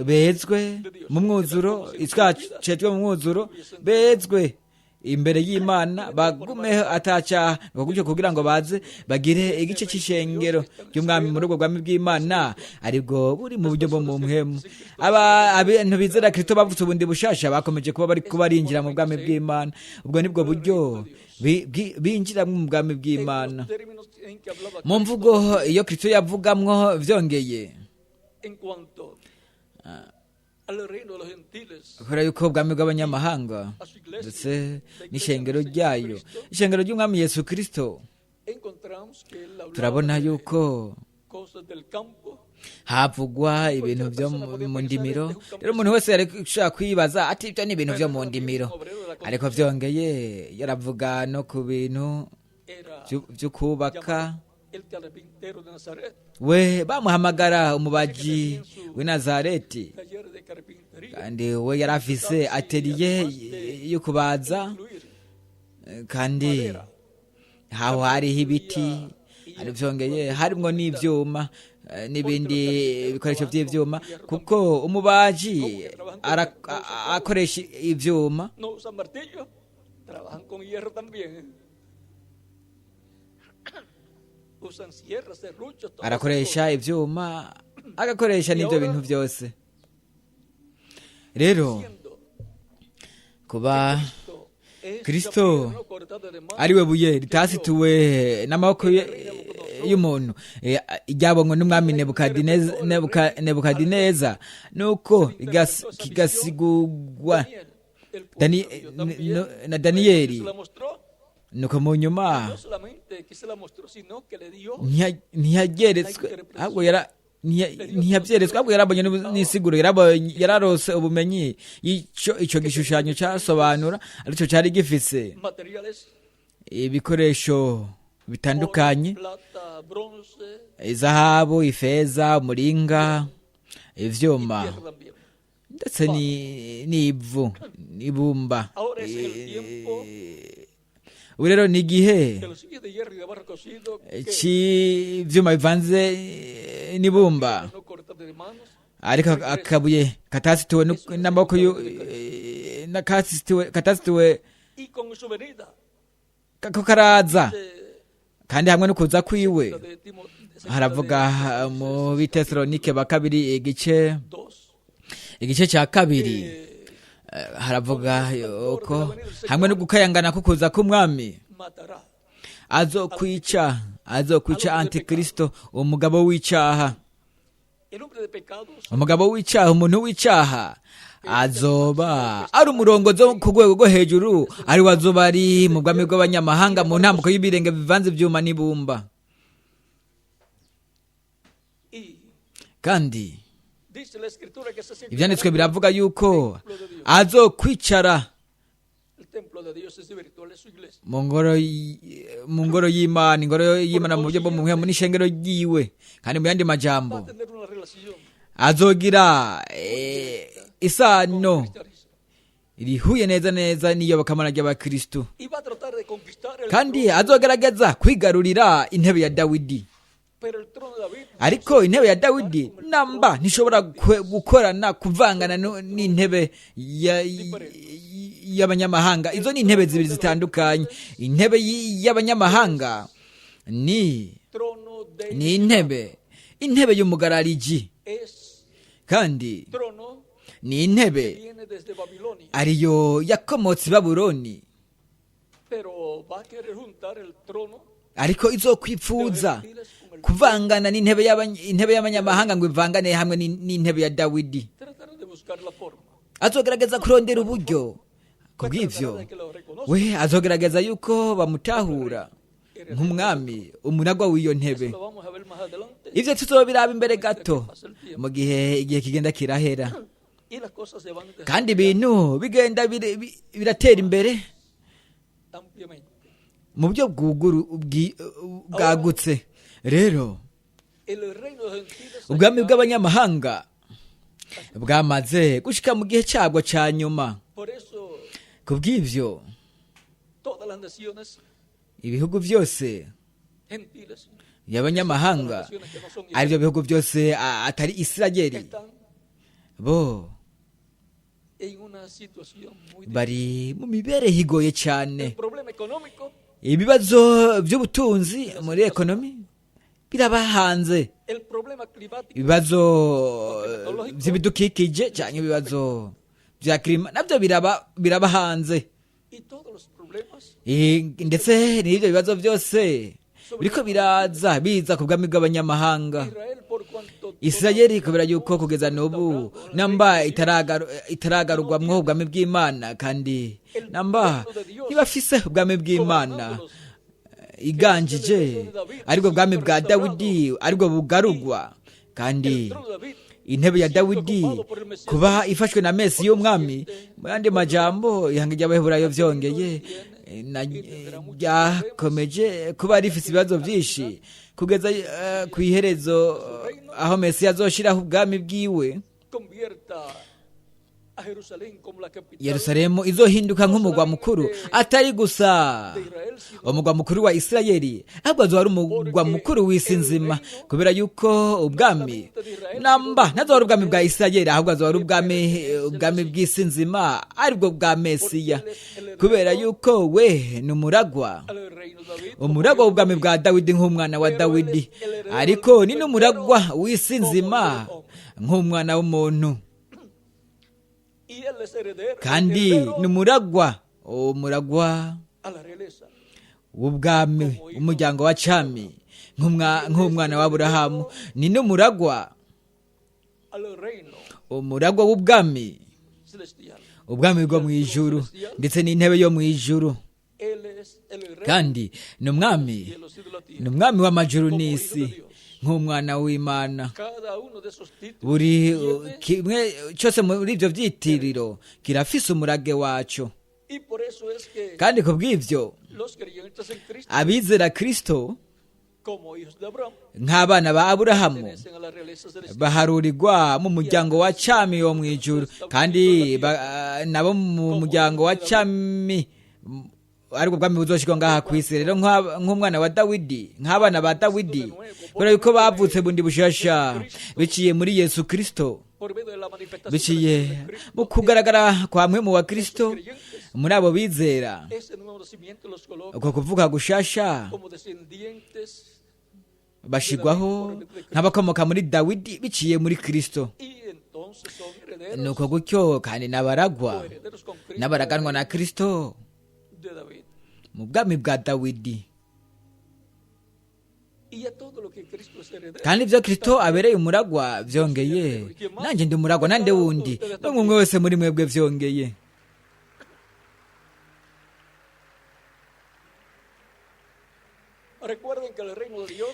bezwe mu mwuzuro, icyaha mu mwuzuro, bezwe imbere y'Imana, bagumeho atacyaha, gutyo kugira ngo baze bagire igice cy'ishengero ry'umwami muri ubwo bwami bw'Imana, aribwo buri mu buryo bwo mu mpemu. Abantu bizera Kristo bavutse ubundi bushasha bakomeje kuba bari kubarinjira mu bwami bw'Imana. Ubwo nibwo buryo binjira mu bwami bw'Imana. Mu mvugo iyo Kristo yavugamwo vyongeye, kubera yuko ubwami bw'abanyamahanga ndetse n'ishengero ryayo, ishengero ry'umwami Yesu Kristo, turabona yuko havugwa ibintu byo mu ndimiro. Rero umuntu wese yari ushobora kwibaza ati ibyo ni ibintu byo mu ndimiro, ariko byongeye yaravuga no ku bintu byo kubaka. We bamuhamagara umubaji w'i Nazareti, kandi we yari afise atelier yo kubaza, kandi aho hariho ibiti, hari byongeye harimwo n'ivyuma n'ibindi bikoresho by'ivyuma, kuko umubaji akoresha ivyuma. Arakoresha ivyuma, agakoresha n'ibyo bintu byose. Rero kuba Kristo ariwe buye ritasituwe n'amaboko y'umuntu, ryabonywe n'umwami Nebukadineza, nuko kigasigurwa na Daniyeli, nuko mu nyuma ntiyageretswe, ahubwo ntiyabyeretswe, ahubwo yarabonye n'isiguro, yararose ubumenyi icyo gishushanyo cyasobanura, aricyo cyari gifise ibikoresho bitandukanye: izahabu, ifeza, umuringa, ivyuma, ndetse n'ivu, n'ibumba. Ubu rero ni igihe cy'ivyuma bivanze n'ibumba, ariko akabuye katasituwe n'amaboko, katasituwe kako karaza, kandi hamwe no kuza kwiwe. Haravuga mu Bitesalonike ba kabiri igice cya kabiri, haravuga uko hamwe no gukayangana ko kuza k'umwami azokwica antikristo, umugabo w'icyaha. Umugabo w'icyaha, umuntu w'icyaha azoba ari umurongozi wo ku rwego rwo hejuru, ari we azoba ari mu bwami bw'abanyamahanga mu ntambuko y'ibirenge bivanze ibyuma n'ibumba. Kandi ibyanditswe biravuga yuko azokwicara mu ngoro y'Imana, ingoro y'Imana mu buryo bwo mu mpwemu n'ishengero ryiwe. Kandi mu yandi majambo azogira isano rihuye neza neza n'iyobokamana ry'abakristo, kandi azogerageza kwigarurira intebe ya Dawidi. Ariko intebe ya Dawidi namba ntishobora gukorana, kuvangana n'intebe y'abanyamahanga. Izo ni intebe zibiri zitandukanye. Intebe y'abanyamahanga ni intebe y'umugarariji, kandi ni intebe ariyo yakomotse i Babuloni, ariko izokwipfuza kuvangana n'intebe y'abanyamahanga ngo ivangane hamwe n'intebe ya Dawidi. Azogerageza kurondera uburyo kubw'ivyo, we azogerageza yuko bamutahura nk'umwami, umunagwa w'iyo ntebe. Ivyo tuzobiraba imbere gato mu gihe igihe kigenda kirahera, kandi ibintu bigenda biratera imbere mu buryo bwagutse. Rero ubwami bw'abanyamahanga bwamaze gushika mu gihe cyabwo cya nyuma. Kubw'ivyo Ibihugu byose y'abanyamahanga, aribyo bihugu byose atari Isirayeli, bo bari mu mibereho igoye cyane. Ibibazo by'ubutunzi muri ekonomi birabahanze, ibibazo by'ibidukikije cyangwa ibibazo bya kirima nabyo birabahanze, ndetse n'ibyo bibazo byose biriko biraza biza ku bwami bw'abanyamahanga. Isirayeli kubera yuko kugeza n'ubu namba itaragarurwamwo ubwami bw'Imana, kandi namba ntibafise ubwami bw'Imana iganjije, aribwo bwami bwa Dawidi, aribwo bugarurwa, kandi intebe ya Dawidi kuba ifashwe na Mesi y'umwami. Mu yandi majambo, ihanga ry'Abaheburayo vyongeye ryakomeje kuba rifise ibibazo byinshi kugeza ku iherezo aho Mesiya azoshiraho ubwami bwiwe. Yerusalemu izohinduka nk'umugwa mukuru, atari gusa umugwa mukuru wa Isirayeli, ahubwo azoba ari umugwa mukuru w'isi nzima, kubera yuko ubwami namba ntazoba ari ubwami bwa Isirayeli, ahubwo azoba ari ubwami bw'isi nzima, aribwo bwa Mesiya, kubera yuko we ni umuragwa w'ubwami bwa Dawidi nk'umwana wa Dawidi, ariko ni n'umuragwa w'isi nzima nk'umwana w'umuntu, kandi ni umuragwa w'ubwami umuryango wa cami nk'umwana wa Aburahamu, ni n'umuragwa w'ubwami, ubwami bwo mu ijuru ndetse n'intebe yo mu ijuru, kandi ni umwami w'amajuru n'isi nk'umwana w'Imana. Buri kimwe cyose muri ibyo byitiriro kirafise umurage wacu, kandi ku bw'ibyo abizera Kristo nk'abana ba Aburahamu baharurirwa mu muryango wa cami wo mu ijuru, kandi nabo mu muryango wa cami ariko ubwami buzoshirwa ngaha ku isi. Rero nk'umwana wa Dawidi, nk'abana ba Dawidi, kubera yuko bavutse bundi bushasha biciye muri Yesu Kristo, biciye mu kugaragara kwa mwe mu wa Kristo muri abo bizera, uko kuvuka gushasha bashigwaho nk'abakomoka muri Dawidi biciye muri Kristo. Nuko gutyo kandi n'abaragwa n'abaraganwa na Kristo mu bwami bwa Dawidi. Kandi ibyo Kristo abereye umuragwa vyongeye, nanjye ndi umuragwa, nande wundi n'umwe wese muri mwebwe vyongeye.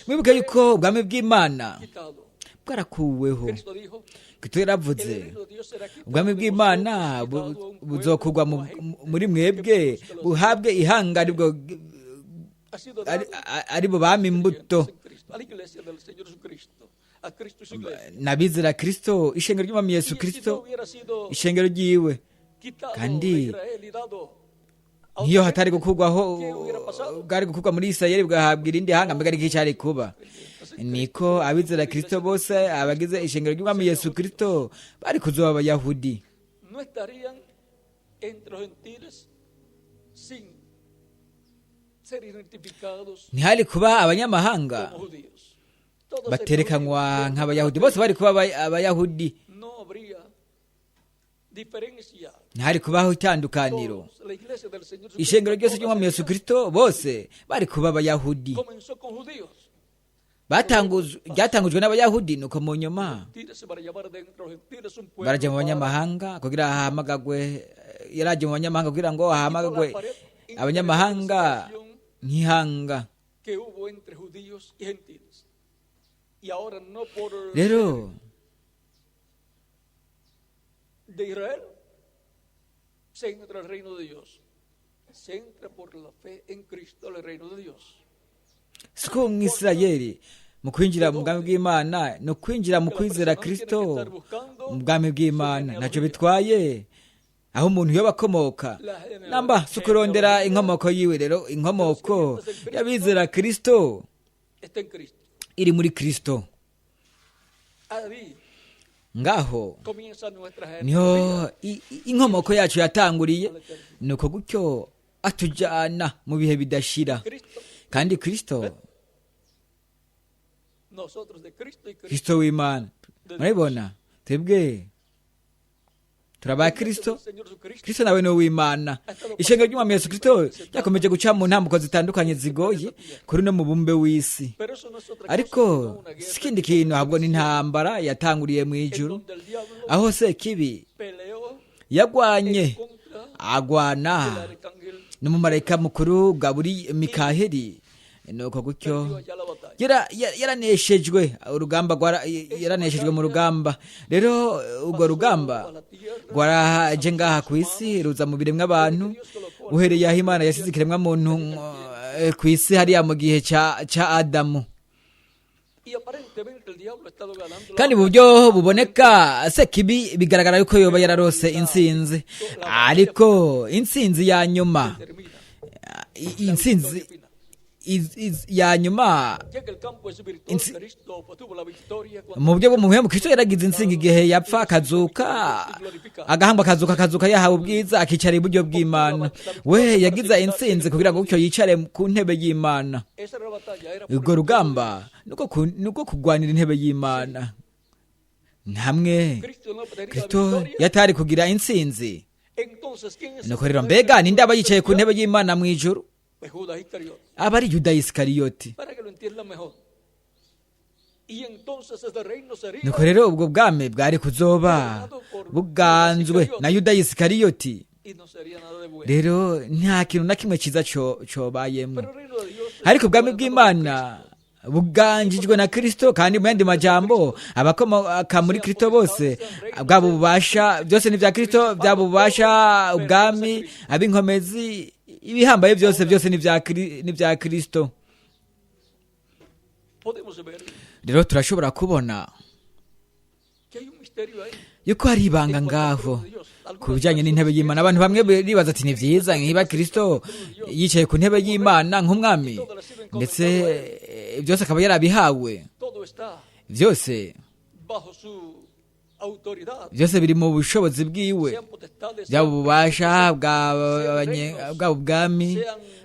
Mwibuke yuko ubwami bw'Imana bwarakuweho. Kristo yaravuze, ubwami bw'Imana buzokurwa muri mwebwe buhabwe ihanga, aribo bama imbuto. N'abizera Kristo, ishengero ry'Umwami Yesu Kristo, ishengero ryiwe, kandi nk'iyo hatari gukurwaho bwari gukurwa muri Isirayeli bwahabwa irindi hanga, mbega ariko icyari kuba. Niko abizera Kristo bose abagize ishengero ry'Umwami Yesu Kristo bari kuzoba Abayahudi. Ntihari kuba abanyamahanga baterekanwa nk'Abayahudi, bose bari kuba Abayahudi. Ntihari kubaho itandukaniro. Ishengero ryose ry'Umwami Yesu Kristo bose bari kuba Abayahudi. Ryatangujwe n'Abayahudi, nuko mu nyuma barajya mu banyamahanga kugira hahamagagwe, yaraje mu banyamahanga kugira ngo hahamagagwe abanyamahanga nk'ihanga. Rero de Israel se entra al reino de Dios, se entra por la fe en Cristo al reino de Dios. Siko umwisirayeli mu kwinjira mu bwami bw'Imana no kwinjira mu kwizera Kristo mu bwami bw'Imana ntacyo bitwaye Aho umuntu yoba akomoka namba si ukurondera inkomoko yiwe. Rero inkomoko y'abizera Kristo Está en Cristo. iri muri Kristo. Ahí Ngaho comienza nuestra genealogía. niho inkomoko yacu yatanguriye, nuko gutyo atujyana mu bihe bidashira. Cristo, Kandi Kristo, nosotros de Cristo y Cristo. Kristo w'Imana, murabibona, twebwe turabaye Kristo, Señor Jesucristo. Kristo nawe ni uw'Imana. Ishengero ry'Umwami Yesu Kristo ryakomeje guca mu ntambuko zitandukanye zigoye kuri uno mubumbe w'isi. Pero eso no es otra cosa Ariko sino una guerra si ikindi kintu, ahubwo ni intambara yatanguriye mu en ijuru, donde el diablo aho Sekibi peleó yagwanye en contra agwana del arcángel, n'umumarayika mukuru Gaburi Mikaheli. Nuko gutyo perdió allá la batalla. Yaraneshejwe urugamba, yaraneshejwe mu rugamba. Rero urwo rugamba A la tierra rwaraje ngaha ku isi, ruza mu biremwa abantu, uhereye aho Imana yasize ikiremwa muntu ku isi hariya mu gihe ca Adamu. Y aparentemente el diablo ha estado ganando la Kandi mu buryo buboneka Sekibi bigaragara yuko yoba yararose intsinzi, ariko intsinzi ya nyuma, termina. intsinzi ya nyuma Ya que el campo espiritual Cristo obtuvo la victoria cuando mu buryo bw'umuhemu, Kristo yaragize intsinzi igihe yapfa akazuka, agahambwa, akazuka, akazuka yahawe ubwiza, akicara iburyo bw'Imana. We yagize intsinzi kugira ngo gutyo yicare ku ntebe y'Imana. Esa era la batalla, era por Urwo el rugamba nuko kurwanira intebe y'Imana hamwe Cristo no obtenía la Kristo victoria. yatari kugira intsinzi. Entonces, ¿quién es Nuko rero mbega ninde aba yicaye ku ntebe y'Imana mu ijuru? Pues Judas Iscariote. Aba ari Yuda Isikariyoti. Para que lo entiendan mejor. Y entonces ese reino sería Nuko rero ubwo bwami bwari kuzoba buganzwe na Yuda Isikariyoti, y no sería nada de bueno. rero nta kintu na kimwe cyiza cobayemwo. Pero el reino de Dios es Ariko ubwami bw'Imana buganjijwe na Kristo, kandi mu yandi majambo abakomoka muri Kristo bose, bwaba ububasha, byose ni bya Kristo, byaba ububasha, ubwami, ab'inkomezi, ibihambaye byose, byose ni bya Kristo. Podemos ver Rero turashobora kubona que hay un misterio ahí. yuko hari ibanga ngaho ku bijyanye n'intebe y'Imana. Abantu bamwe bibaza ati ni byiza niba Kristo yicaye ku ntebe y'Imana nk'umwami, ndetse byose akaba yarabihawe, Todo está byose bajo su autoridad. byose biri mu bushobozi bwiwe, Sean potestades, byaba ububasha bwaba ubwami,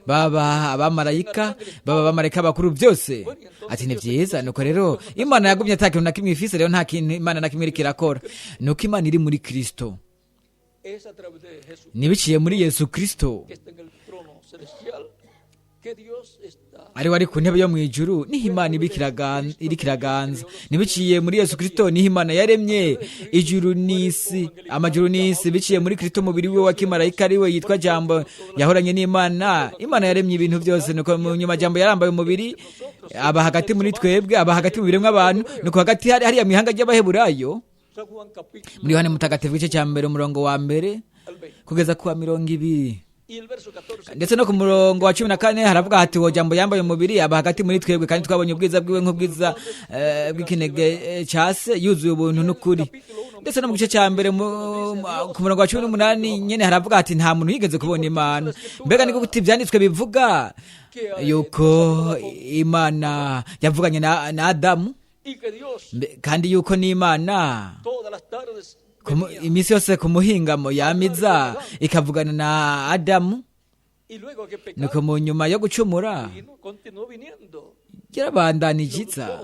baba abamarayika, baba abamarayika bakuru, byose. Ati ni byiza. Nuko rero Imana yagumye ata kintu na kimwe ifise. Rero nta kintu Imana na kimwe iriko irakora, nuko Imana iri muri Kristo. Es a través de Jesús Nibiciye muri Yesu Kristo, que está en el trono celestial, que Dios está ari wari ku ntebe yo mu ijuru, niho Imana iriko iraganza. Nibiciye muri Yesu Kristo niho Imana yaremye ijuru n'isi, amajuru n'isi. Biciye muri Kristo umubiri we wa kimarayika, ari we yitwa Jambo, yahoranye n'Imana. Imana yaremye ibintu byose. Nuko mu nyuma Jambo yarambaye umubiri, aba hagati muri twebwe, aba hagati mu biremwa abantu. Nuko hagati hariya mu ihanga ry'Abaheburayo, San Juan capítulo muri Yohana Mutagatifu igice cya mbere, umurongo wa mbere al 20. kugeza ku wa 20, Y el verso 14 ndetse no ku murongo wa 14 haravuga hati: uwo Jambo yambaye umubiri aba hagati muri twebwe, kandi twabonye ubwiza bwiwe nk'ubwiza bw'ikinege ca se, yuzuye ubuntu n'ukuri. Ndetse no mu gice cya mbere ku murongo wa 18 nyene haravuga hati: nta muntu yigeze kubona Imana. Mbega ni gute ivyanditswe bivuga yuko Imana yavuganye na Adamu, y que Dios kandi yuko n'Imana todas las tardes venía iminsi yose ku muhingamo yamiza ikavugana na Adamu? y luego que pecado Nuko mu nyuma yo gucumura vino, continuó viniendo yarabandanije iza,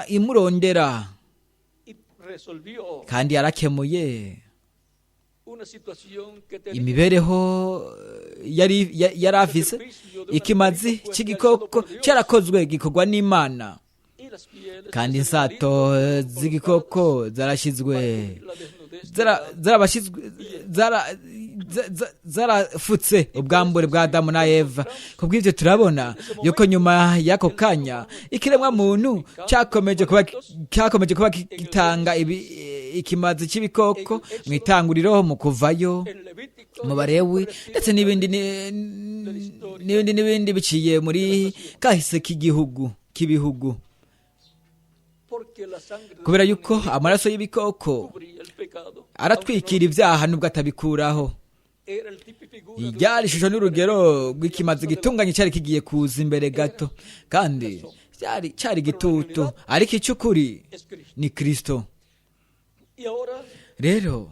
imurondera, y resolvió kandi yarakemuye una situación que tenía imibereho yari yari afise. Ikimazi cy'igikoko cyarakozwe, gikorwa n'Imana, y las pieles kandi de ese insato animalito z'igikoko zarashyizwe, la desnudez zarabashyizwe, zarafutse ubwambure bwa Adamu na Eva. Kubw'ibyo turabona yuko nyuma y'ako kanya ikiremwa muntu cyakomeje kuba gitanga ikimazi cy'ibikoko mu Itanguriro, mu Kuvayo, en Levítico mu Barewi, ndetse n'ibindi n'ibindi n'ibindi, biciye muri kahise k'igihugu k'ibihugu, porque la sangre de kubera yuko amaraso y'ibikoko cubría el pecado aratwikira ibyaha nubwo atabikuraho. Era el tipo y figura de Ryari ishusho n'urugero rw'ikimazi gitunganye cyari kigiye kuza imbere gato, kandi cyari cyari igitutu, ariko icy'ukuri es Cristo. ni Kristo. Y ahora Rero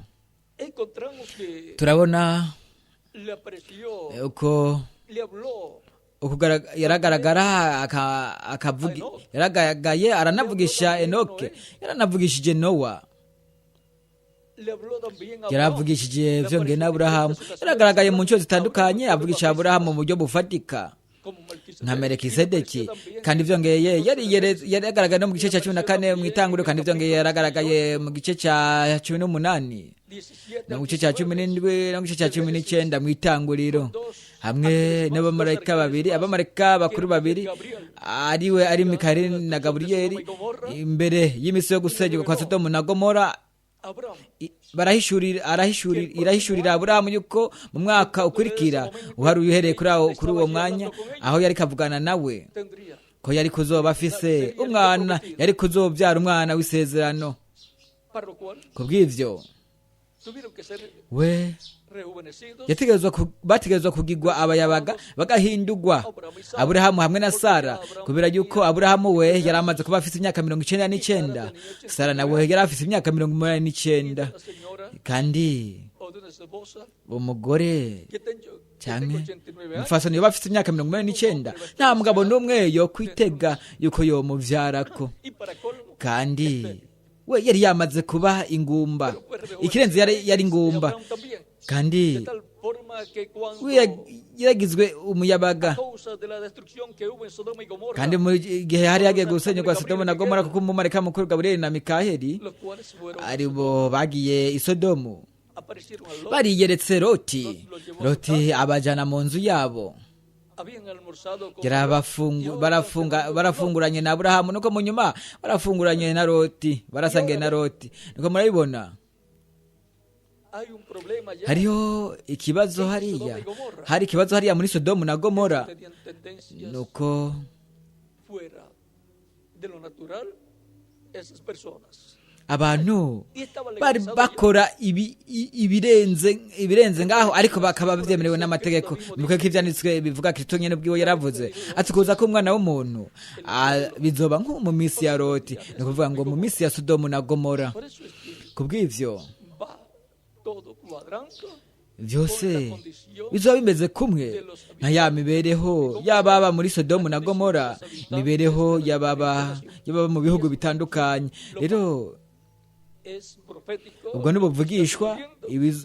encontramos que turabona le apareció, uko le habló yaragaragara akavuga, yaragaragaye aranavugisha Enoke, yaranavugishije Nowa, le habló también a Abraham. yaravugishije vyongeye na Aburahamu, yaragaragaye mu nshuro zitandukanye avugisha Aburahamu mu buryo bufatika Como Melquisedec. nka Y le Melikisedeki, apareció también kandi vyongeye yaragaragaye no mu gice cya 14 mu itanguriro, kandi vyongeye yaragaragaye mu gice cya 18 17 no mu gice cya 17 no mu gice cya 19 mu itanguriro, dos hamwe n'abamarayika babiri, abamarayika bakuru babiri, ariwe ari Mikayeli na Gaburiyeli, imbere y'imisi yo gusenyuka kwa Sodomu na Gomora. Abraham Barahishurira, arahishurira, irahishurira Aburahamu yuko mu mwaka ukurikira uharuye uhereye kuri aho, kuri uwo mwanya aho yari kavugana nawe, tendría ko yari kuzoba afise umwana, yari kuzobyara umwana w'isezerano. para lo cual Kubw'ivyo tuvieron que ser we rejuvenecidos yategerezwa bategerezwa kugigwa abayabaga bagahindurwa, Aburahamu hamwe na Sara, kubera yuko Aburahamu we yari amaze kuba afise imyaka 99, Sara nawe yari afise imyaka 89, la señora kandi o de una esposa umugore que tengo, que canke tengo 89 años umufasoni yoba afise imyaka 89, nta mugabo n'umwe yo kwitega yuko yomuvyarako, y para colmo kandi we yari yamaze kuba ingumba, ikirenze yari ingumba, Abraham también, kandi de tal forma que cuando we yaragizwe umuyabaga. a causa de la destrucción que hubo en Sodoma y Gomorra, Kandi mu gihe hari hagiye gusenyurwa Sodomu na Gomora, kuko umumarayika mukuru Gaburiyeli na Mikaheli los cuales fueron aribo bagiye i Sodomu, aparecieron a Lot, bariyeretse Loti, Loti abajana mu nzu yabo, habían almorzado con barafunguranye na Aburahamu, nuko mu nyuma barafunguranye na Loti, barasangiye na Loti. Nuko murabibona hay un problema ya, hariho ikibazo hariya, hari ikibazo hariya muri Sodomu na Gomora, tenían tendencias nuko fuera de lo natural esas personas. Abantu Y estaba bari legalizado ya. bakora ibirenze ngaho, ariko bakaba byemerewe n'amategeko. Nuko ko ivyanditswe bivuga, Kristo nyene ubwiwe yaravuze ati kuza ko umwana w'umuntu bizoba nko mu misi ya Loti, ni ukuvuga ngo mu misi ya Sodomu na Gomora. Por eso es que Kubw'ivyo va todo cuadrando vyose bizoba bimeze kumwe nka ya mibereho y'ababa muri Sodomu na Gomora, imibereho y'ababa mu bihugu bitandukanye. Rero es profético. Ubwo ntibuvugishwa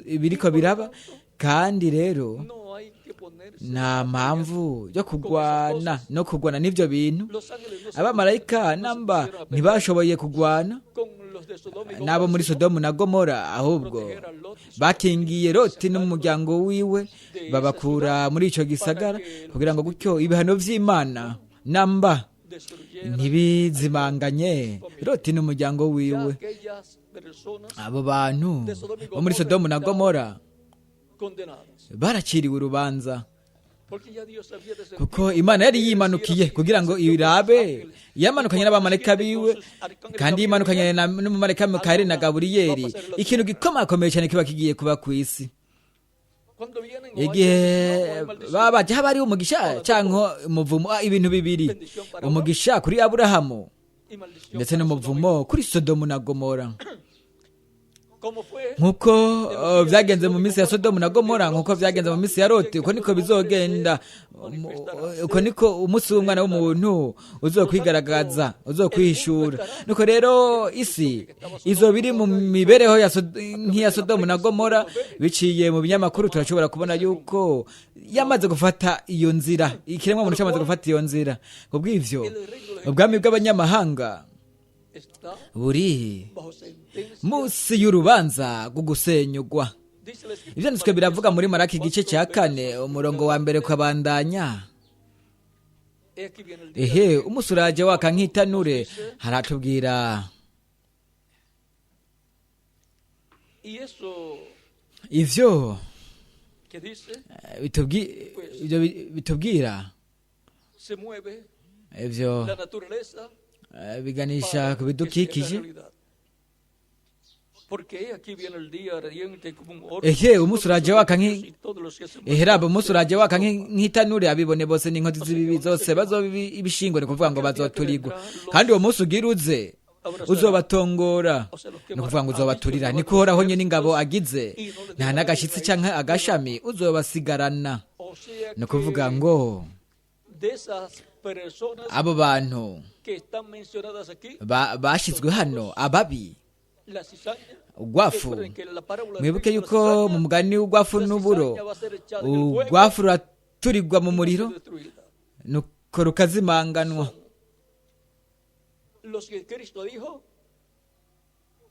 ibiriko biraba, kandi rero No hay que ponerse nta mpamvu yo kurwana no kurwana n'ivyo bintu. Los ángeles no se Abamarayika namba ntibashoboye kurwana con los de Sodoma y n'abo Gomorra, muri Sodomu na Gomora, ahubwo proteger a Lot y su bakingiye Loti n'umuryango wiwe, babakura muri ico gisagara, kugira ngo gutyo ibihano vy'Imana namba destruyeran ntibizimanganye Loti n'umuryango ya wiwe. Aquellas personas Abo bantu bo muri Sodomu na Gomora condenadas, baraciriwe urubanza, porque ya Dios había descendido kuko Imana yari yimanukiye kugira ngo irabe, yamanukanye n'abamarayika biwe, kandi yimanukanye n'umumarayika Mikayeli na Gaburiyeli, ikintu gikomakomeye cyane kiba kigiye kuba ku isi. Cuando vienen, o hay Igihe bendición o hay maldición. baba baje, haba hariho umugisha cyangwa umuvumo, ibintu bibiri, umugisha kuri Aburahamu Y maldición ndetse para Sodoma y n'umuvumo kuri Sodomu na Gomora. Como fue Nkuko vyagenze mu minsi ya Sodomu na Gomora, nkuko vyagenze mu minsi ya Loti, uko niko bizogenda, uko niko umunsi w'umwana w'umuntu uzokwigaragaza, uzokwihishura. Nuko rero isi izoba iri mu mibereho ya nk'iya Sodomu na Gomora. Biciye mu binyamakuru turashobora kubona yuko yamaze gufata iyo nzira, ikiremwa muntu cyamaze gufata iyo nzira. Kubw'ivyo ubwami bw'abanyamahanga está buri bajo sentencia. munsi y'urubanza rwo gusenyugwa. Dice la Escritura, Ibyanditswe biravuga muri Maraki igice cya 4 umurongo wa 1 ukabandanya. He aquí viene el día Ehe, umunsi uraje waka nk'itanure, haratubwira y eso ivyo que dice ivyo bitubwira se mueve ivyo la naturaleza biganisha para ku que se haga bidukikije realidad. Ehe, umunsi uraje waka ehe, raba, umunsi uraje waka nk'itanure, abibone bose n'inkozi z'ibibi zose bazoba ibishingwe, ni kuvuga ngo bazoturigwa. Kandi uwo munsi ugira uze uzobatongora, ni ukuvuga ngo uzobaturira. Niko Uhoraho nyene ingabo agize, nta n'agashitsi canke agashami uzobasigarana. Ni ukuvuga ngo abo bantu bashizwe hano, ababi, ugwafu. Mwibuke yuko mu mugani w'ugwafu n'uburo, ugwafu ruraturirwa mu muriro, nuko rukazimanganwa. Los que Cristo dijo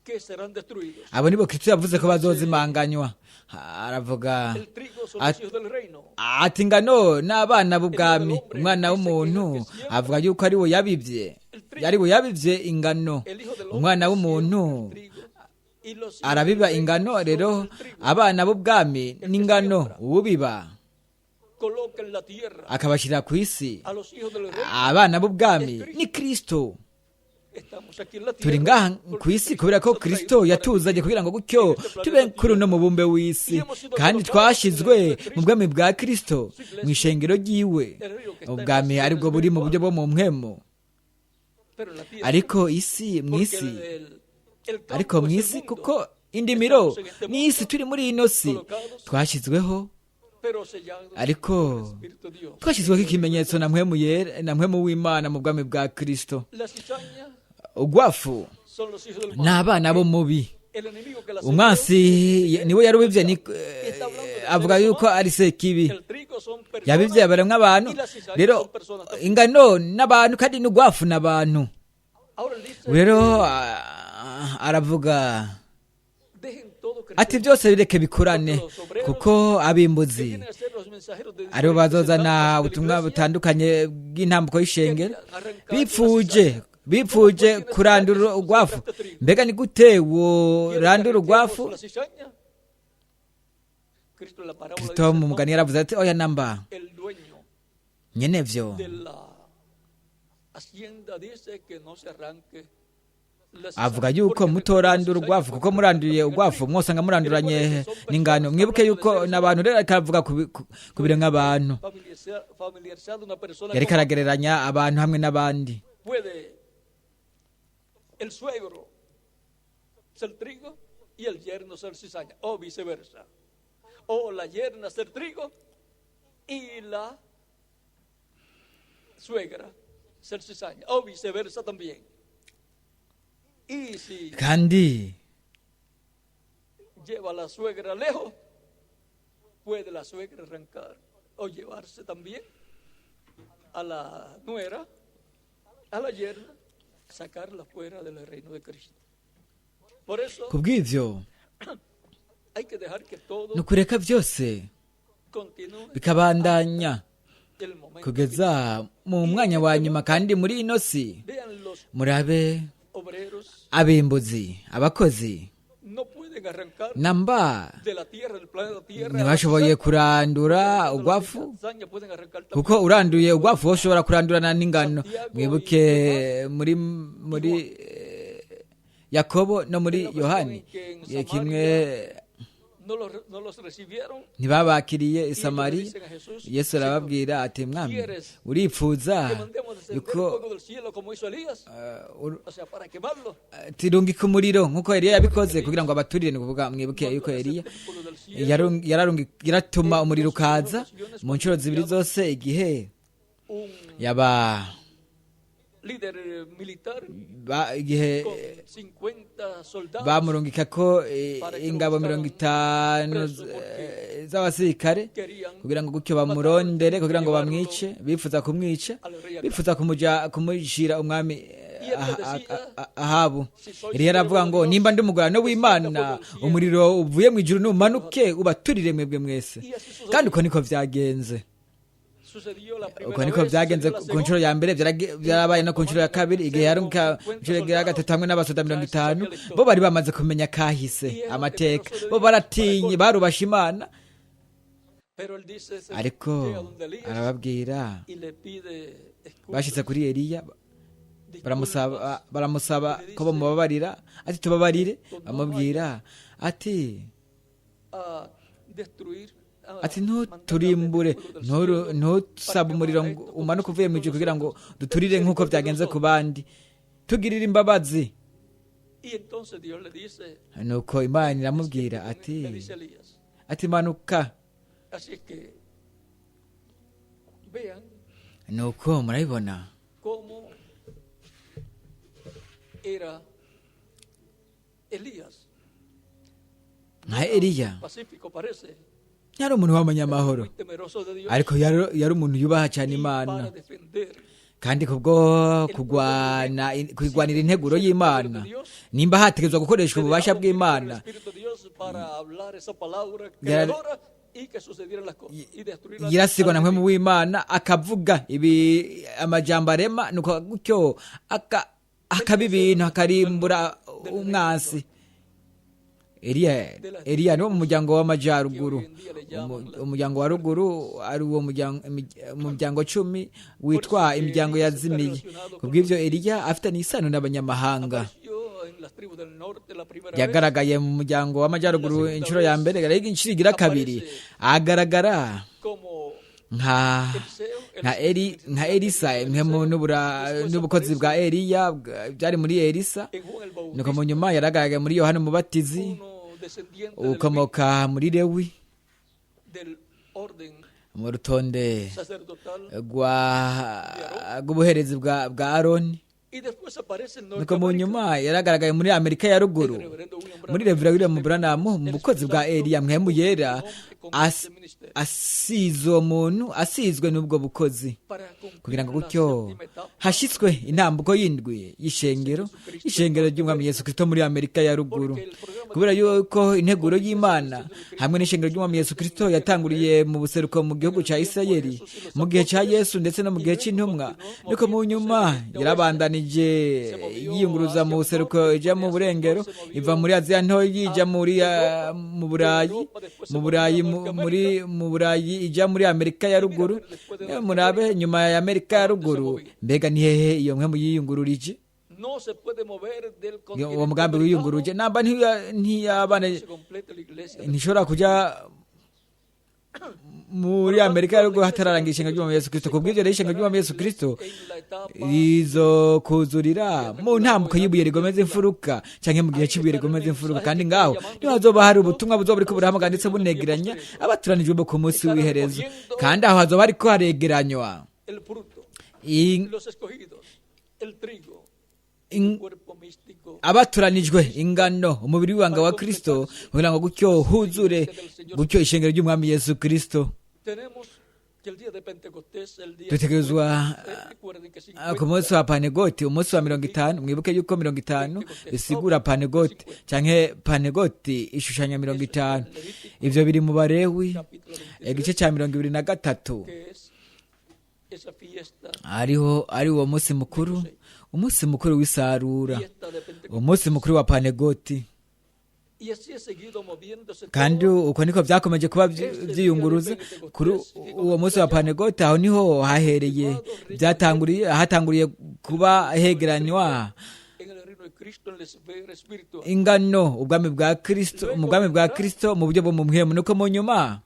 que serán destruidos. Abo nibo Kristo yavuze ko bazozimanganywa. Aravuga El trigo son los hijos del reino. ati ingano n'abana b'ubwami. Umwana w'umuntu avuga yuko ari we yabibye, yari we yabibye ingano. El hijo del hombre Umwana w'umuntu siembra el trigo, y los hijos arabiba del reino ingano. son Rero el trigo. abana b'ubwami n'ingano. Ubiba Coloca en la tierra akabashyira ku isi a los hijos del reino. abana b'ubwami ni Kristo. Estamos aquí en la Turi tierra ngaha porque ku isi Cristo kubera ko nos ha Kristo traído para yatuzanye kugira ngo gutyo tube kuri uno mubumbe w'isi, kandi twashizwe mu bwami bwa Kristo, mu ishengero ryiwe, ubwami aribwo buri mu buryo bwo mu mpwemu. Pero en la tierra, Ariko isi mu porque isi, el campo ariko mu es el isi, mundo, kuko indimiro ni isi, turi muri ino si, twashyizweho, pero sellados ariko por el Espíritu de Dios. twashyizweho ikimenyetso na mpwemu yera, na mpwemu w'Imana, mu bwami bwa Kristo. La cizaña Ugwafu son los hijos del mal. ni abana b'umubi. El enemigo que la Umwansi niwe yarubivye, ni avuga yuko ari sekibi. El trigo son personas Yabivye abaremwa abantu. Rero ingano n'abantu, kandi n'ugwafu n'abantu. Ahora él dice, Rero aravuga dejen todo crecer. ati byose bireke bikurane, kuko abimbuzi Vienen a ser los mensajeros de aribo diferentes bazozana etapas de la ubutumwa iglesia, butandukanye bw'intambuko y'ishengero, bipfuje kurandura ugwafu. Mbega ni gute worandura ¿Quieren que ugwafu? arranquemos la cizaña? Cristo en la parábola Kristo dice, mu no, mugani yaravuze ati oya namba. el dueño Nyenevyo de la hacienda dice que no se arranque la cizaña, avuga yuko porque mutorandura arrancar la ugwafu, cizaña kuko muranduye ugwafu mwosanga muranduranye n'ingano. Mwibuke yuko n'abantu, rero ariko aravuga ku biremwa abantu. Familiarizado una persona Yariko con- aragereranya abantu hamwe n'abandi. Puede el suegro ser trigo y el yerno ser cizaña, o viceversa. O la yerna ser trigo y la suegra ser cizaña, o viceversa también. Y si Kandi lleva a la suegra lejos, puede la suegra arrancar o llevarse también a la nuera, a la yerna, sacarla fuera del reino de Cristo. Por eso kubw'ivyo hay que dejar que todo ni ukureka byose continúe bikabandanya el momento. kugeza mu mwanya wa nyuma. Kandi muri ino si, Vean, los murabe obreros abimbuzi, abakozi no pueden arrancar namba de la tierra, del planeta Tierra, ntibashoboye kurandura la ugwafu, cizaña pueden arrancar también. kuko uranduye ugwafu woshobora kurandurana n'ingano. Mwibuke muri Yakobo no muri Yohani, igihe kimwe No los recibieron. ntibabakiriye i Y Samariya. ellos le dicen a Jesús, Yesu "Señor, arababwira ati mwami, uripfuza que mandemos descender yuko fuego del cielo como hizo Elías, o sea, para quemarlo." tirungika umuriro nk'uko Eliya yabikoze kugira ngo abaturire. Ni ukuvuga mwibuke yuko Eliya Descender fuego del cielo yaratuma umuriro ukaza mu nshuro zibiri zose igihe un yaba líder militar igihe con 50 soldados bamurungika ko ingabo 50 z'abasirikare querían kugira ngo gutyo bamurondere kugira ngo bamwice. Bifuza kumwica, bifuza kumushira umwami Ahabu. Eliya aravuga ngo nimba ndi umugurano w'Imana, umuriro uvuye mu ijuru numanuke ubaturire mwebwe mwese. Y así sucedió. Kandi uko niko vyagenze. Sucedió la Uko primera niko vez, vyagenze sucedió la ku nshuro segunda. ya mbere, byarabaye no ku nshuro ya kabiri igihe yarungika nshuro ya gatatu hamwe n'abasoda 50. Bo bari bamaze kumenya kahise, amateka. Bo baratinye, barubasha Imana. Pero él dice, se Ariko llega donde Elías arababwira, y le pide excusas. bashitse kuri Eliya. Baramusaba ko bamubabarira, ati tubabarire. Bamubwira ati ati ntuturimbure, ntusabe umuriro ngo umanuke uvuye mu ijuru kugira ngo duturire nk'uko byagenze ku bandi, tugirire imbabazi. Nuko Imana iramubwira ati manuka. Nuko murabibona nka Eliya yari umuntu w'amanyamahoro, ariko yari umuntu yubaha cyane Imana, kandi kubwo kurwanira integuro y'Imana, nimba hategerezwa gukoreshwa ububasha bw'Imana, yirasigwa na mpwemu w'Imana akavuga ibi amajambo arema, nuko gutyo akaba ibintu, akarimbura umwansi. Eliya ni wo mu muryango w'amajyaruguru, umuryango wa ruguru ari uwo muryango 10 witwa imiryango yazimiye. Kubw'ibyo Eliya afitanye isano n'abanyamahanga. Yagaragaye mu muryango w'amajyaruguru inshuro ya mbere, inshuro igira kabiri agaragara nka Elisa, n'ubukozi bwa Eliya byari muri Elisa. Nuko mu nyuma yaragaragaye muri Yohana Umubatizi, ukomoka muri Lewi, mu rutonde rw'ubuherezi bwa Aroni. Nuko mu nyuma yaragaragaye muri Amerika ya ruguru, muri Reverend William Branham, mu bukozi bwa Eliya mpwemu yera asize uwo muntu, asizwe n'ubwo bukozi, kugira ngo gutyo hashyitswe intambuko y'indwi y'ishengero ry'umwami Yesu Kristo muri Amerika ya ruguru. Kubera yuko integuro y'Imana hamwe n'ishengero ry'umwami Yesu Kristo yatanguriye mu buseruko mu gihugu cya Isirayeli mu gihe cya Yesu ndetse no mu gihe cy'intumwa, nuko mu nyuma yarabandanije yiyunguruza mu buseruko ijya mu burengero, iva muri Aziya ntoyi ijya mu Burayi, mu Burayi ijya muri Amerika ya ruguru. Murabe nyuma ya Amerika ya ruguru, mbega ni hehe iyo mpwemu yiyungururije? Uwo mugambi wiyunguruje namba ntiyabana, ntishobora kujya muri Amerika ya ruguru hatararangira ishenga ry'umwami Yesu Kristo. Kubw'ibyo rero ishenga ry'umwami Yesu Kristo rizo kuzurira mu ntambuko y'ibuye rigomeza imfuruka, cyangwa mu gihe cy'ibuye rigomeza imfuruka. Kandi ngaho niho hazoba hari ubutumwa buzoba buriko burahamagara ndetse bunegeranya abaturanijwe bo ku munsi w'iherezo, kandi aho hazoba hariko haregeranywa abaturanijwe ingano, umubiri w'ibanga wa Kristo, kugira ngo gutyo huzure gutyo ishengero ry'umwami Yesu Kristo. Dutegerezwa ku munsi wa Panegoti, umunsi wa 50. Mwibuke yuko 50 bisigura Panegoti, canke Panegoti ishushanya 50. Ivyo biri mu Balewi igice cya 23, ariho ari uwo munsi mukuru, umunsi mukuru w'isarura, umunsi mukuru wa Panegoti. Kandi uko niko byakomeje kuba byiyunguruza kuri uwo munsi wa Panegoti. Aho niho hahereye byatanguriye, hatanguriye kuba hegeranywa ingano, ubwami bwa Kristo, mu bwami bwa Kristo mu buryo bwo mu mpwemu. Nuko mu nyuma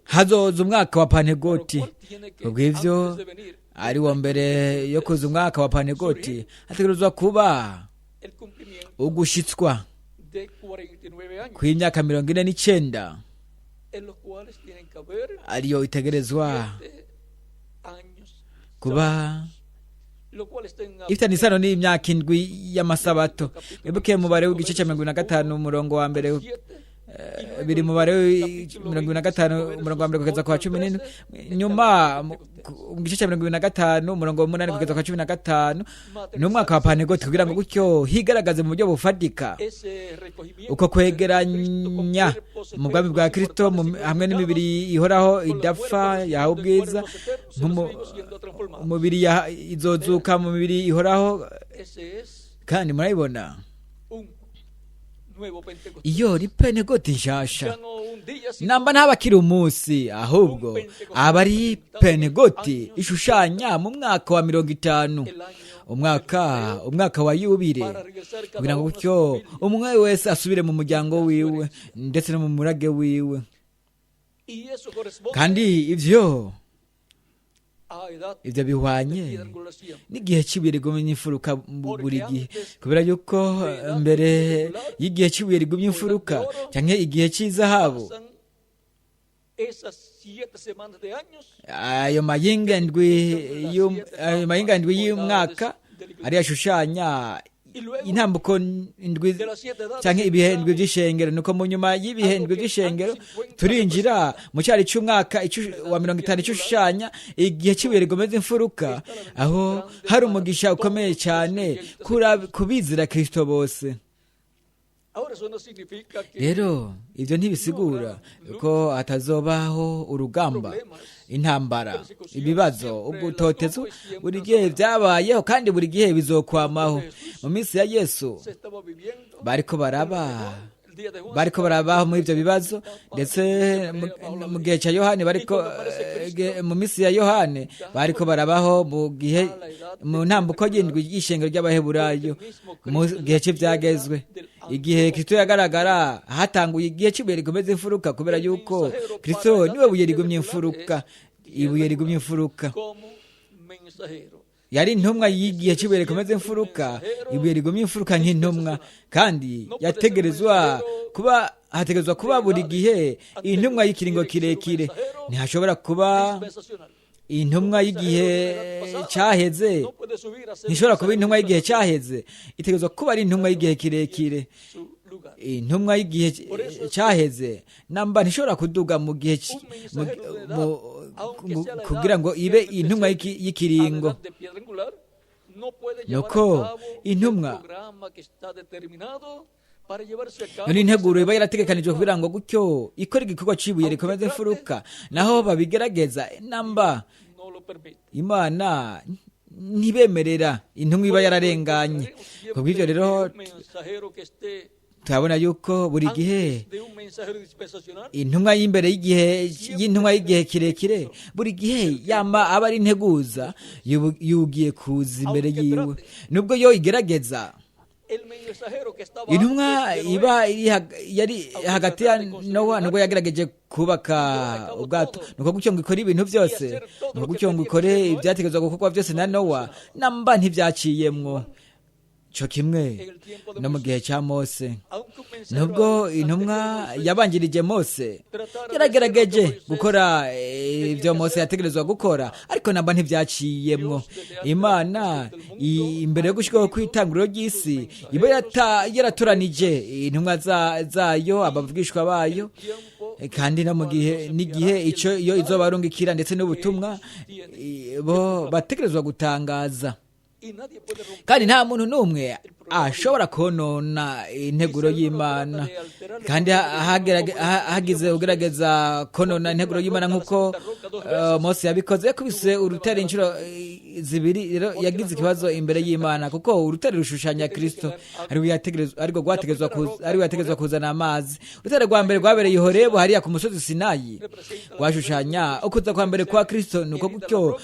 hazoza umwaka wa Panegoti. Ubw'ivyo ari wo mbere yo kuza umwaka wa Panegoti hategerezwa kuba ugushitswa kw'imyaka 49, ariyo itegerezwa kuba ifitanye isano n'imyaka 7 y'amasabato. Mwibuke mubare w'igice cya 25 umurongo wa mbere, biri mubare 25 umurongo wa mbere kugeza kwa 17, nyuma mu gice cya 25 umurongo wa 8 kugeza kwa 15 ni umwaka wa Panegoti, kugira ngo gutyo higaragaze mu buryo bufatika uko kwegeranya mu bwami bwa Kristo hamwe n'imibiri ihoraho idapfa yahawe ubwiza, umubiri izozuka mu mibiri ihoraho. Kandi murabibona nuevo Pentecostés. Iyo ni Pentegoti nshasha. Ya no un día, sino Namba ntabakiri umunsi, ahubwo aba ari Pentegoti ishushanya mu mwaka wa 50, el año umwaka wa yubire, para regresar cada kugira ngo uno a su gutyo familia. umwe wese asubire mu muryango wiwe ndetse no mu murage wiwe. Y eso corresponde Kandi ivyo a edad ivyo de bihwanye piedra angular siempre. n'igihe cy'ibuye rigumye imfuruka buri gihe, kubera yuko mbere y'igihe cy'ibuye rigumye imfuruka cyangwa igihe cy'izahabu, Pasan esas 7 semanas de años ayo mayinga ndwi y'umwaka ariyo ashushanya y luego intambuko ndwi de las 7 edades cyangwa ibihe ndwi by'ishengero. Nuko mu nyuma y'ibihe ndwi by'ishengero turinjira mu cyari cy'umwaka wa 50 icushushanya igihe cy'ibuye rigomeza imfuruka, aho hari umugisha ukomeye cyane ku bizera Kristo bose. Ahora eso no significa que Rero ibyo ntibisigura ko hatazobaho urugamba, intambara, ibibazo, ugutotezo. Buri gihe byabayeho kandi buri gihe bizokwamaho. Mu minsi ya Yesu se estaba viviendo bariko baraba el día de Juan, bariko barabaho muri ibyo bibazo, ndetse mu gihe cya Yohani bariko mu minsi ya Yohani bariko barabaho mu gihe mu ntambuko y'indwi y'ishengero ry'Abaheburayo, mu gihe cy'ibyagezwe, igihe Kristo yagaragara hatanguye igihe cy'ibuye rigomeza imfuruka, kubera yuko Kristo niwe buye rigumye imfuruka, ibuye rigumye imfuruka. como mensajero. Yari intumwa y'igihe cy'ibuye rikomeza imfuruka, ibuye rigumye imfuruka nk'intumwa, kandi yategerezwa kuba hategerezwa kuba buri gihe intumwa y'ikiringo kirekire. Ntihashobora kuba Dispensacional. intumwa y'igihe cyaheze, No puede subir a ser ntishobora kuba intumwa y'igihe mensajero cyaheze, itegerezwa kuba ari intumwa y'igihe kirekire. su lugar. Intumwa y'igihe cyaheze namba ntishobora kuduga mu gihe Un mensajero de edad, aunque sea la kugira edad ngo ibe que intumwa antecede a la y'ikiringo. edad de piedra angular, no puede llevar Nuko a cabo el intumwa programa que está determinado para llevarse a cabo None integuro esa iba yarategekanijwe kugira ngo gutyo ikore igikorwa c'ibuye rikomeze imfuruka, naho babigerageza namba no lo permite. Imana ntibemerera intumwa iba yararenganye. Kubw'ivyo rero Un mensajero que esté turabona yuko buri gihe antes de un mensajero dispensacional intumwa y'imbere y'igihe y'intumwa y'igihe kirekire buri gihe yama aba ari integuza yugiye kuza imbere yiwe, nubwo yo igerageza. el mensajero que estaba Intumwa antes de Noé, iba yari hagati ya Nowa, nubwo yagerageje kubaka ubwato, nuko gutyo ngo ikore ibintu byose, nuko gutyo ngo ikore ibyategerezwa gukorwa byose na Nowa, namba ntibyaciyemwo. Co kimwe en el tiempo de no mu Moisés, gihe cya Mose, aunque un mensajero nubwo intumwa anterior a Moisés yabanjirije Mose yaragerageje gukora ibyo Mose yategerezwa gukora, ariko namba ntibyaciyemwo. Imana imbere yo gushyirwaho kw'itanguriro ry'isi iba yaratoranije intumwa zayo, abavugishwa bayo, tiempo kandi no mu gihe n'igihe icyo iyo izobarungikira ndetse n'ubutumwa bo bategerezwa gutangaza. y nadie puede romper Kandi nta muntu n'umwe ashobora konona integuro y'Imana. Kandi hagize ugerageza konona integuro y'Imana nk'uko Mose yabikoze, yakubise urutare inshuro zibiri, rero yagize ikibazo imbere y'Imana, kuko urutare rushushanya Kristo, ariko rwategerezwa kuzana amazi. Urutare rwa mbere rwabereye i Horebu hariya ku musozi Sinayi, rwashushanya ukuza kwa mbere kwa Kristo. Nuko gutyo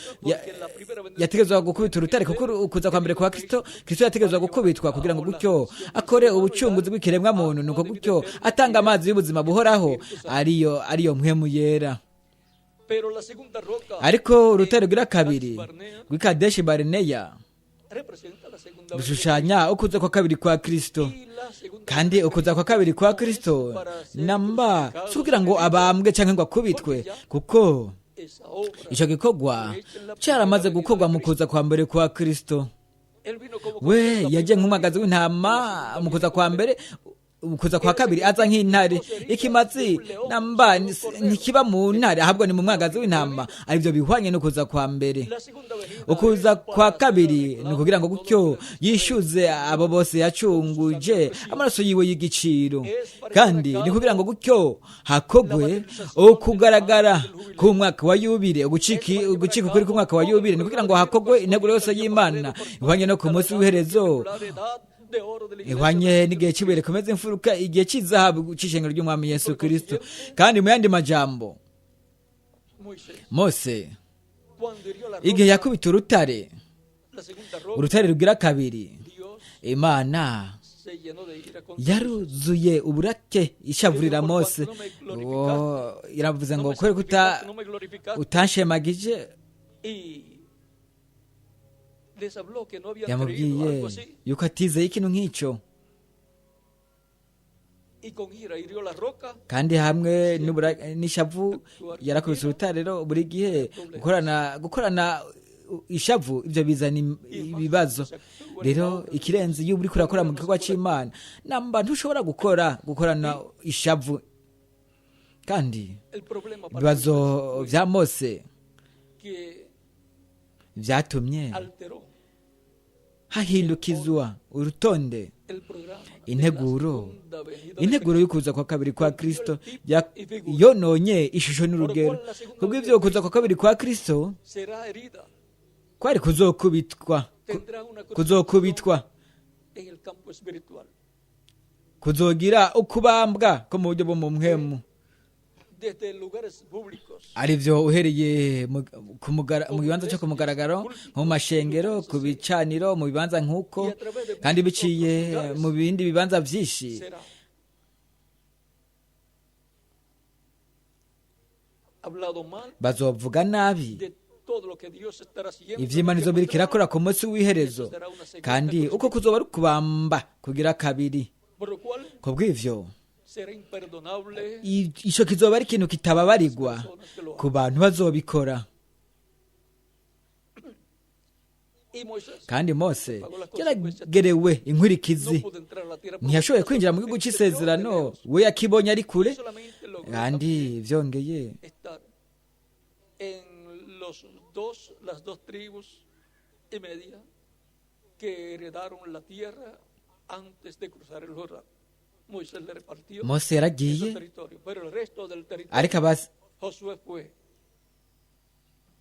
yategerezwa gukubita urutare, kuko ukuza kwa mbere kwa Kristo, Kristo yategerezwa gukubitwa kugira ngo gutyo akore ubucunguzi bw'ikiremwa muntu, nuko gutyo atanga amazi y'ubuzima buhoraho, ariyo mpwemu yera. Pero la segunda roca Ariko urutare rw'ira kabiri rw'i Kadeshi Barineya representa la segunda rushushanya ukuza kwa kabiri kwa Kristo. y la segunda Kandi ukuza kwa kabiri kwa Kristo namba si kugira ngo abambwe canke ngo akubitwe, kuko esa obra ico gikorwa caramaze gukorwa mu kuza kwa mbere kwa Kristo. él vino como We yaje nk'umwagazi w'intama mu kuza kwa mbere, mu kuza kwa kabiri aza nk'intare. Ikimazi namba ntikiba mu ntare, ahubwo ni mu mwagazi w'intama, arivyo bihwanye no kuza kwa mbere. la segunda venida Ukuza kwa kabiri ni ukugira ngo gutyo yishyuze abo bose yacunguje amaraso yiwe y'igiciro, kandi ni kugira ngo gutyo hakogwe ukugaragara k'umwaka wa yubile, ugucika ukuri k'umwaka wa yubile, ni kugira ngo hakogwe integuro yose y'Imana ihwanye no ku munsi w'iherezo. la edad de oro de la iglesia Ihwanye del n'igihe Señor. cy'ibuye rikomeza imfuruka, igihe cy'izahabu cy'ishengero ry'umwami Yesu Kristo. Kandi mu yandi majambo, Moisés, Mose cuando hirió la igihe roca, yakubita urutare, la segunda roca, urutare rugira kabiri, Dios Imana se llenó de ira contra yaruzuye uburake ishavurira Mose. Uwo iravuze No ngo me kubera ko santificaste, no me glorificaste. utanshemagije. Y les habló que no habían creído Yamubwiye algo así. yuko atizeye ikintu nk'icyo. Y con ira hirió la roca. Kandi hamwe n'ishavu yarakubise urutare. Rero buri gihe gukorana ishavu, ibyo bizana ibibazo. Rero ikirenze, iyo uriko urakora mu gikorwa cy'Imana, namba ntushobora gukorana ishavu. Kandi El problema para ibibazo Moisés fue vya Mose que vyatumye alteró hahindukizwa urutonde, el programa de la integuro, segunda venida de integuro y'ukuza kwa kabiri kwa Kristo. Yononye ishusho n'urugero. Kubw'ivyo, kuza kwa kabiri kwa Kristo Será herida, kwari kuzokubitwa, tendrá una crucifixión kuzokubitwa, en el campo espiritual. kuzogira ukubambwa ko mu buryo bwo mu mpwemu. Desde lugares públicos, Arivyo uhereye mu kibanza cyo ku mugaragaro, nko mu mashengero, ku bicaniro, mu bibanza nk'uko, kandi biciye mu bindi bibanza vyinshi. Será hablado mal Bazovuga nabi de todo lo que Dios estará haciendo. ivy'Imana izo biriko irakora ku munsi w'iherezo, kandi uko kuzoba ari ukubamba kugira kabiri. Por lo cual Ku bw'ivyo, será imperdonable ico kizoba ari ikintu kitababarirwa personas que lo ku hagan. bantu bazobikora. Y Moisés Kandi Mose yaragerewe inkwirikizi, no pudo entrar a la tierra ntiyashoboye kwinjira mu gihugu c'isezerano, we yakibonye ari kure. solamente logró Kandi vyongeye, estar en los dos, las dos tribus y media que heredaron la tierra antes de cruzar el Jordán. Moisés le repartió Mose ese yaragiye, territorio, pero el resto del territorio ariko Josué fue,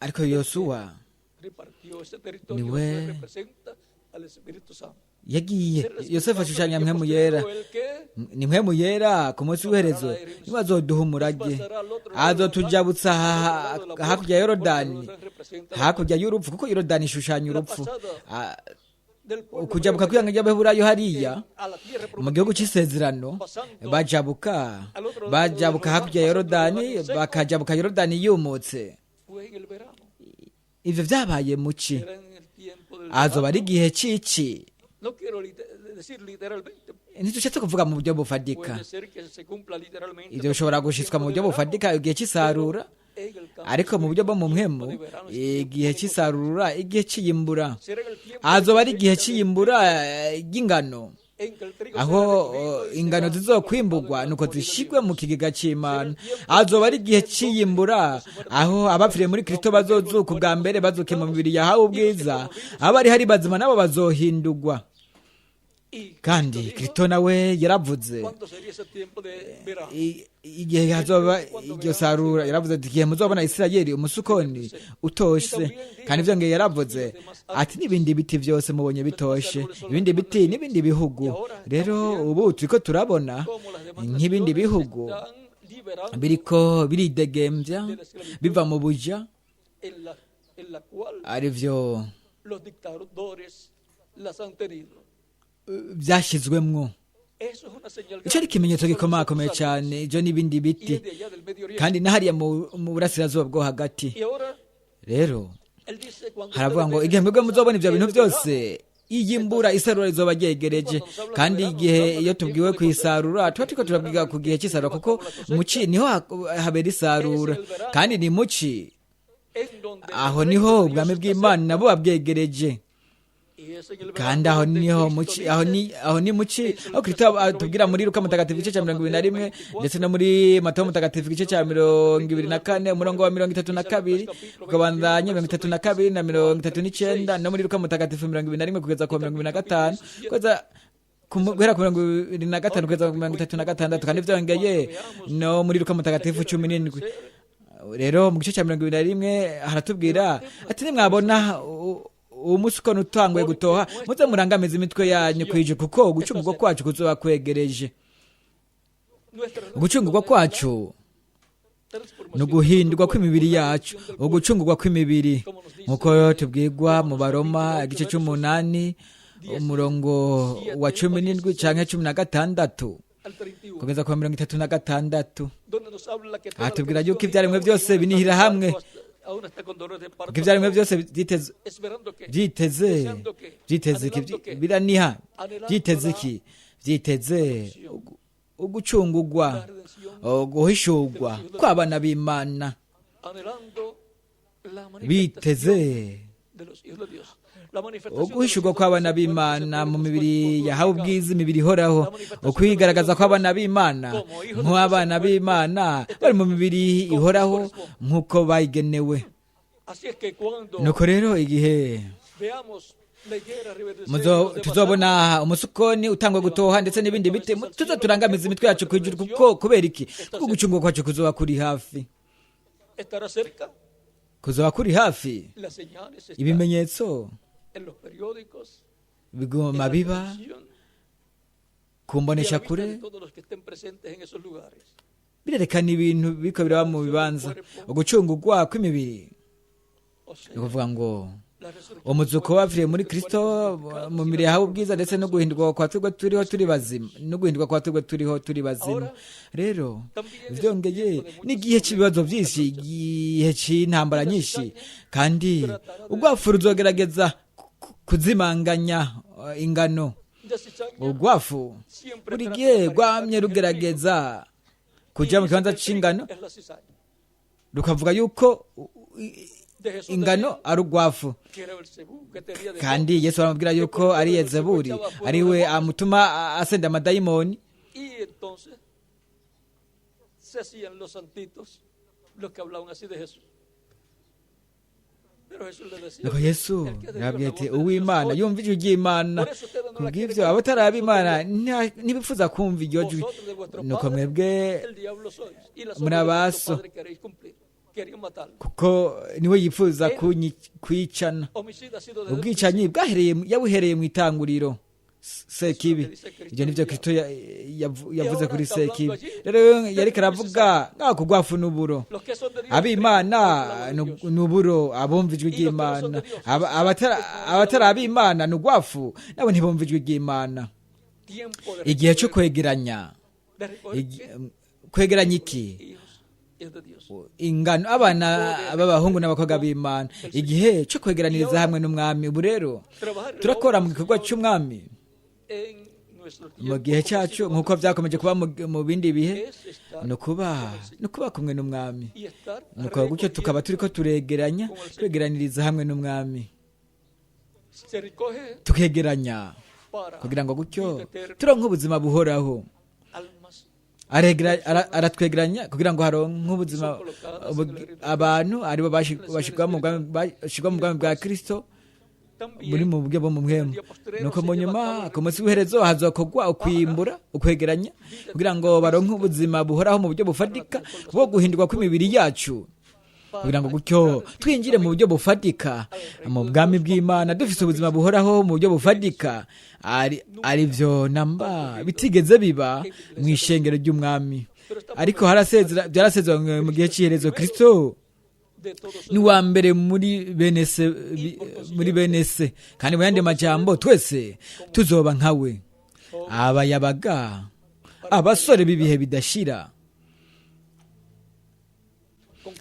ariko Yosuwa repartió ese territorio. Niwe- Josué representa al Espíritu Santo. yagiye. Ser el Yosefu Espíritu ashushanya Santo Mpwemu Yera. el que Ni Mpwemu Yera ku munsi w'iherezo niwe azoduha umurage, azotujabutsa hakurya ya Yorodani, hakurya y'urupfu, kuko Yorodani ishushanya urupfu. Ah, del pueblo ukujabuka hebreo kw'ihanga ry'Abaheburayo hariya a la tierra mu gihugu c'isezerano, bajabuka hakurya ya Yorodani, bakajabuka Yorodani yumutse. fue en el verano. Ivyo vyabaye muci, Era en el tiempo del azoba ari verano. igihe cici. No quiero decir literalmente, Ntidushatse kuvuga mu buryo bufatika. puede ser que se cumpla literalmente. Ivyo bishobora gushitswa mu buryo bufatika igihe c'isarura, ariko mu buryo bwo mu mpwemu, igihe c'isarura, igihe c'iyimbura, azoba ari igihe c'iyimbura ry'ingano, aho ingano zizokwimbugwa nuko zishigwe mu kigega c'Imana. Azoba ari igihe c'iyimbura aho abapfiriye muri Kristo bazozuka ubwa mbere, bazuke mu mibiri yahawe ubwiza. Abari hari bazima nabo bazohindugwa. Kandi Kristo nawe yaravuze igihe hazoba iryo sarura, yaravuze ati: "Igihe muzobona Isirayeli umusukoni utoshe." Kandi vyongeye yaravuze ati: "N'ibindi biti vyose mubonye bitoshe." Ibindi biti n'ibindi bihugu. Rero ubu turiko turabona nk'ibindi bihugu biriko biridegembya biva mu buja, arivyo vyashyizwemwo. Ico ari ikimenyetso gikomakomeye cyane. Ivyo n'ibindi biti, kandi n'ahariya mu burasirazuba bwo hagati. Rero haravuga ngo: "Igihe mwebwe muzobona ivyo bintu byose, iyimbura, isarura rizoba ryegereje." Kandi igihe iyo tubwiwe ku isarura, tuba turiko turabwiga ku gihe cy'isarura, kuko muci niho habera isarura, kandi ni muci, aho niho ubwami bw'Imana buba bwegereje. Kandi aho niho muci, aho ni muci aho Kristo atubwira muri Luka mutagatifu igice cya 21, ndetse no muri Matayo mutagatifu igice cya 24, umurongo wa 32 ukabandanya, 32 na 39, no muri Luka mutagatifu 21 kugeza ku 25, kugeza guhera ku 25 kugeza ku 36. Kandi vyongeye no muri Luka mutagatifu 17. Rero mu gice cya 21 haratubwira ati: "Nimwabona Umusukoni utanguye gutoha, muze murangamize imitwe yanyu kwije, kuko ugucungurwa kwacu kuzoba kwegereje. Nuestra Ugucungurwa kwacu transformación ni uguhindurwa kw'imibiri yacu, ugucungurwa kw'imibiri, nk'uko tubwirwa mu Baroma igice c'umunani, umurongo wa 17 canke 16 al 31, kugeza ku wa 36. donde nos habla que toda la Atubwira yuko creación ivyaremwe aún byose está binihira con hamwe, aún está con dolores de parto, kuko ivyaremwe byose vyiteze esperando que, vyiteze deseando que, vyiteze iki? anhelando que, Biraniha vyiteze iki? Vyiteze ugucungurwa, la redención, uguhishurwa kw'abana b'Imana, anhelando la biteze manifestación de los hijos de Dios. La manifestación de los uguhishurwa hijos de kw'abana Dios es el cuerpo b'Imana mu que se mibiri puede yahawe glorificado. ubwiza, imibiri ihoraho, ukwigaragaza kw'abana b'Imana nk'abana b'Imana bari mu mibiri ihoraho nk'uko bayigenewe. Así es que cuando Nuko rero igihe veamos la higuera reverdecer y los demás tuzobona umusukoni utangwa gutoha ndetse n'ibindi biti, tuze turangamiza imitwe yacu kwijuru, kuko kubera iki? Kuko ugucungurwa kwacu kuzoba kuri hafi, estará cerca, kuzoba kuri hafi. las señales están Ibimenyetso en los periódicos, en biguma la biba televisión ku y a la mbonesha vista kure, de todos los que estén presentes en esos lugares. birerekana ibintu biriko biraba mu bibanza, ugucungurwa kw'imibiri. O sea, Ni ukuvuga ngo la resurrección umuzuko wapfiriye muri Kristo mu mibiri yahawe ubwiza, ndetse no guhindurwa kwa twebwe turiho turi bazima, no guhindurwa kwa twebwe turiho turi bazima. Rero vyongeye n'igihe cy'ibibazo byinshi, igihe c'intambara nyinshi, kandi urwafu ruzogerageza kuzimanganya ingano. de cizaña Urwafu siempre buri trata gihe de rwamye aparentar el trigo. rugerageza Y kuja mu dice kibanza que el trigo c'ingano, es la cizaña. rukavuga yuko De Jesús ingano decía ari urwafu. que era Belcebú, que tenía de Kandi Yesu aramubwira yuko ari Yezebuli, ari we amutuma asenda amadayimoni. Y entonces se hacían los santitos los que hablaban así de Jesús. Pero Jesús les decía, Nuko Yesu el que es de Dios, yababwiye la ati voz de Dios uw'Imana oye. yumva ijwi ry'Imana. Por eso ustedes no la Kubw'ivyo quieren abatari ab'Imana oír. ntibifuza kumva iryo jwi. Vosotros de vuestro Nuko padre, mwebwe el diablo sois, y las muri obras de vuestro abaso, padre queréis cumplir. Querían matarlo. kuko niwe yifuza kwicana. Homicida ha sido desde el Ubwicanyi bwahereye yabuhereye mu itanguriro, Sekibi. Ibyo nivyo Kristo yavuze kuri Sekibi. Rero yariko aravuga ngaho kugwafu n'uburo. Los que son de Dios, Ab'Imana trigo, la voz de Dios. n'uburo, abumva ijwi ry'Imana. Abatari ab'Imana ni ugwafu, nabo ntibumva ijwi ry'Imana. Tiempo de Igihe cyo recoger, kwegeranya, de recoger ¿qué? kwegeranya iki? Hijos, hijos de Dios. Ingano, abana b'abahungu n'abakobwa b'Imana. Igihe cyo kwegeraniriza hamwe n'Umwami. Ubu rero Trabajar en la turakora obra mu del gikorwa Señor cy'Umwami en nuestro mu tiempo, gihe como ha cyacu, sido nk'uko otros byakomeje kuba mu bindi bihe, es estar ni ukuba kumwe n'Umwami. y estar Nuko gutyo tukaba turiko turegeranya, twegeraniriza hamwe n'Umwami, Se recoge tukegeranya para kugira ngo gutyo vida eterna, turonke ubuzima buhoraho. almas Aratwegeranya kugira ngo haronke ubuzima abantu aribo bashirwa mu bwami bwa Kristo también muri mu buryo bwo mu mpwemu. Nuko mu nyuma ku munsi w'iherezo hazokorwa ukwimbura, ukwegeranya, kugira ngo baronke ubuzima buhoraho mu buryo bufatika bwo guhindurwa kw'imibiri yacu, kugira ngo gutyo twinjire mu buryo bufatika mu bwami bw'Imana dufise ubuzima buhoraho mu buryo bufatika, ari byo namba bitigeze biba mu ishengero ry'Umwami. Ariko byarasezeranywe mu gihe cy'iherezo. Kristo de todos ni wa mbere muri bene se, muri bene se, kandi mu yandi majambo twese tuzoba nkawe, abayabaga, abasore b'ibihe bidashira,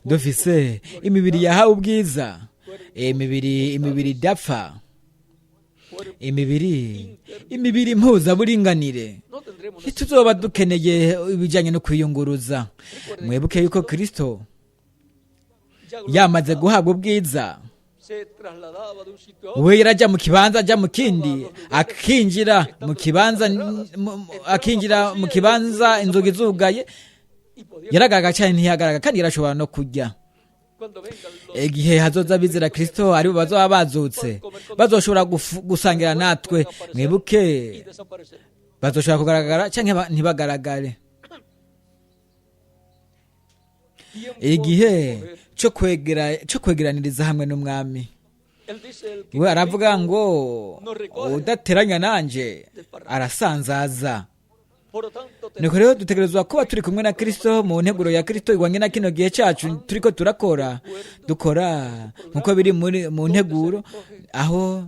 dufise imibiri yahawe ubwiza, imibiri idapfa, imibiri mpuzaburinganire. no tendremos Ntituzoba dukeneye ibijyanye no kwiyunguruza. Mwibuke yuko Kristo ya yamaze guhabwa ubwiza, se trasladaba de un sitio a otro, we yarajya mu kibanza ajya mu kindi, akinjira mu kibanza akinjira mu kibanza inzugi zugaye, y podía yaragaragara cyane ntiyagaragara, kandi yarashobora no kurya. cuando vengan los Igihe hazoza abizera Kristo aribo bazoba bazutse, bazoshobora gusangira natwe. Mwibuke, y desaparecer. bazoshobora kugaragara cyangwa ntibagaragare. Tiempo Igihe de recoger cyo kwegeraniriza hamwe n'Umwami, We aravuga ngo udateranya nanje arasanzaza. Nuko rero dutegerezwa kuba turi kumwe na Kristo mu nteguro ya Kristo igwanye na kino gihe cyacu turiko turakora, dukora nkuko biri mu nteguro, aho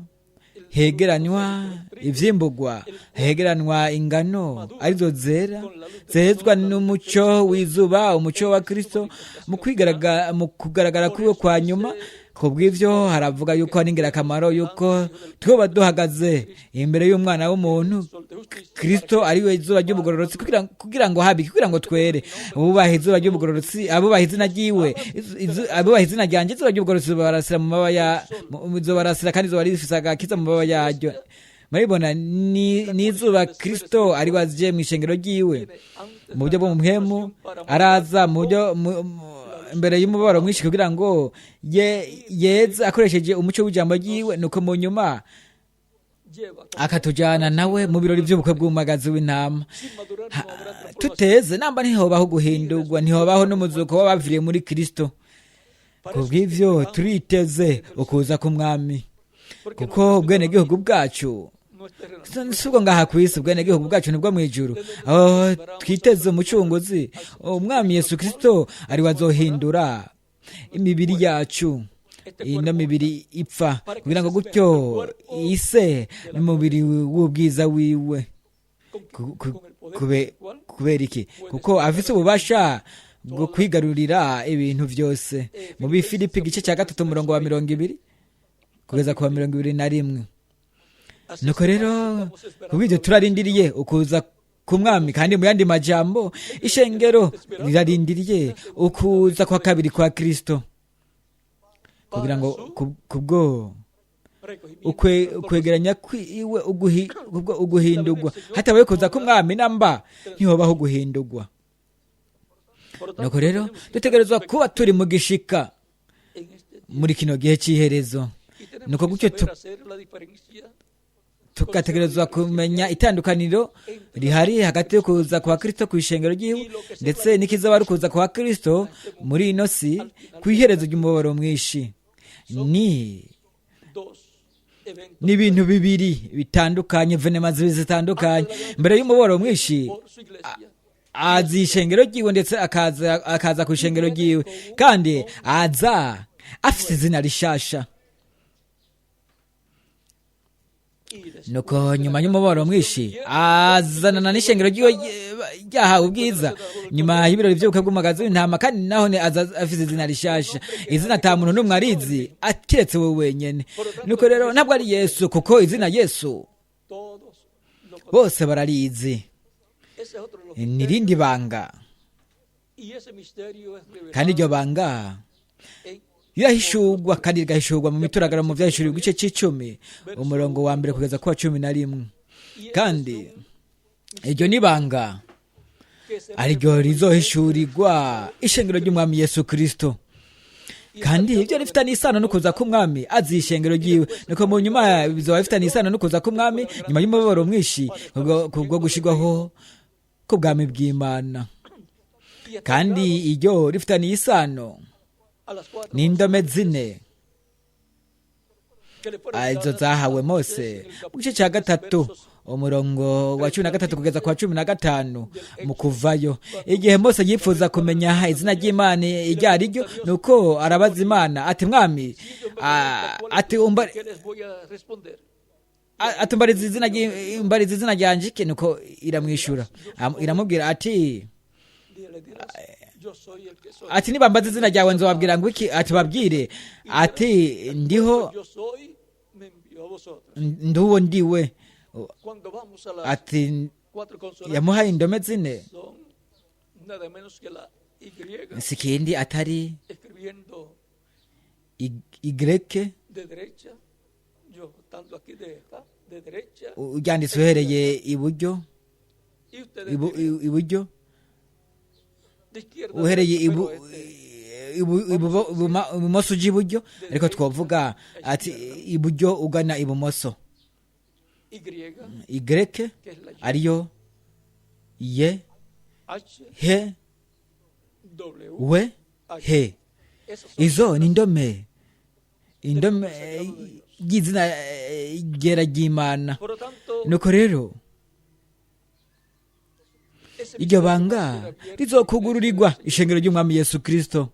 hegeranywa ivyimbugwa, hegeranwa ingano arizo zera, zehezwa n'umuco w'izuba, umuco wa Kristo mu kugaragara kwiwe kwa nyuma. Kubw'ivyo haravuga yuko ari ingirakamaro yuko twoba duhagaze imbere y'umwana w'umuntu Kristo ariwe izuba ry'ubugororotsi, kugira ngo habike, kugira ngo twere. Abubaha izuba ry'ubugororotsi, abubaha izina ryiwe, abubaha izina ryanjye, izuba ry'ubugororotsi barasira mu mababa ya, barasira kandi izuba rifise agakiza mu mababa yaryo. Murabibona ni izuba Kristo ari waje mu ishengero ryiwe mu buryo bwo mu mpwemu, araza mu buryo imbere y'umubabaro mwinshi kugira ngo yeze akoresheje umuco w'ijambo ryiwe, nuko mu nyuma akatujyana nawe mu birori by'ubukwe bw'umwagazi w'intama. Tuteze namba ntihobaho guhindurwa, ntihobaho n'umuzuko w'abaviriye muri Kristo. Kubw'ivyo turiteze ukuza k'umwami, kuko ubwenegihugu bwacu si ubwo ngaha ku isi, ubwenegihugu bwacu nibwo mu ijuru, aho twiteze umucunguzi umwami Yesu Kristo ari wazohindura imibiri yacu, ino mibiri ipfa, kugira ngo gutyo ise n'umubiri w'ubwiza wiwe. Kubera iki? Kuko afise ububasha bwo kwigarurira ibintu byose. Mu Bifilipi igice cya 3 umurongo wa 20 kugeza ku wa 21. Nuko rero kubw'ibyo turarindiriye ukuza k'umwami, kandi mu yandi majambo ishengero rirarindiriye ukuza kwa kabiri kwa Kristo, kugira ngo kubwo ukwegeranya kwiwe kubwo uguhindurwa. Hatabaye kuza k'umwami namba ntihobaho guhindurwa. Nuko rero dutegerezwa kuba turi mu gishika muri kino gihe cy'iherezo. Nuko gutyo tugategerezwa kumenya itandukaniro rihari hagati yo kuza kwa Kristo ku ishengero ryiwe ndetse n'ikizaba ari kuza kwa Kristo muri ino si ku iherezo ry'umubabaro mwinshi. Ni ibintu bibiri bitandukanye, venema zibiri zitandukanye. Mbere y'umubabaro mwinshi aza ishengero ryiwe ndetse akaza ku ishengero ryiwe, kandi aza afite izina rishasha. Nuko nyuma y'umubabaro mwinshi azanana n'ishengero ryiwe ryahawe ubwiza, nyuma y'ibirori by'ubukwe bw'umwagazi w'intama, kandi naho aza afite izina rishasha, izina ata muntu n'umwe arizi keretse we wenyene. Nuko rero ntabwo ari Yesu, kuko izina Yesu bose bararizi, ni irindi banga, kandi iryo banga rirahishurwa, kandi rigahishurwa mu mituragaro mu vyahishuriwe igice c'icumi umurongo wa 1 kugeza ku wa 11. Kandi iryo ni banga ariryo rizohishurirwa ishengero ry'umwami Yesu Kristo, kandi ibyo rifitanye isano no kuza k'umwami azi ishengero ryiwe. Nuko mu nyuma bizoba bifitanye isano no kuza k'umwami nyuma y'umubabaro mwinshi kubwo gushirwaho k'ubwami bw'Imana, kandi iryo rifitanye isano n'indome zine izo zahawe Mose mu gice cya 3 umurongo wa 13 kugeza ku wa 15 mu kuvayo. Igihe Mose yifuza kumenya izina ry'Imana iryo ari ryo, nuko arabaza Imana ati mwami, ati umbariza izina ryanje iki? Nuko iramwishura iramubwira ati nibambaza izina ryawe nzobabwira ngo iki? Ati babwire ati ndiho nduwo ndiwe. Ati yamuhaye indome zine, sikindi atari Y uryanditse uhereye iburyo, iburyo uhereye ibumoso uja iburyo, ariko twavuga ati iburyo ugana ibumoso. Y ariyo ye he we he, izo ni indome Indome ry'izina ryera ry'Imana. Nuko rero iryo banga rizokugururirwa ishengero ry'umwami Yesu Kristo.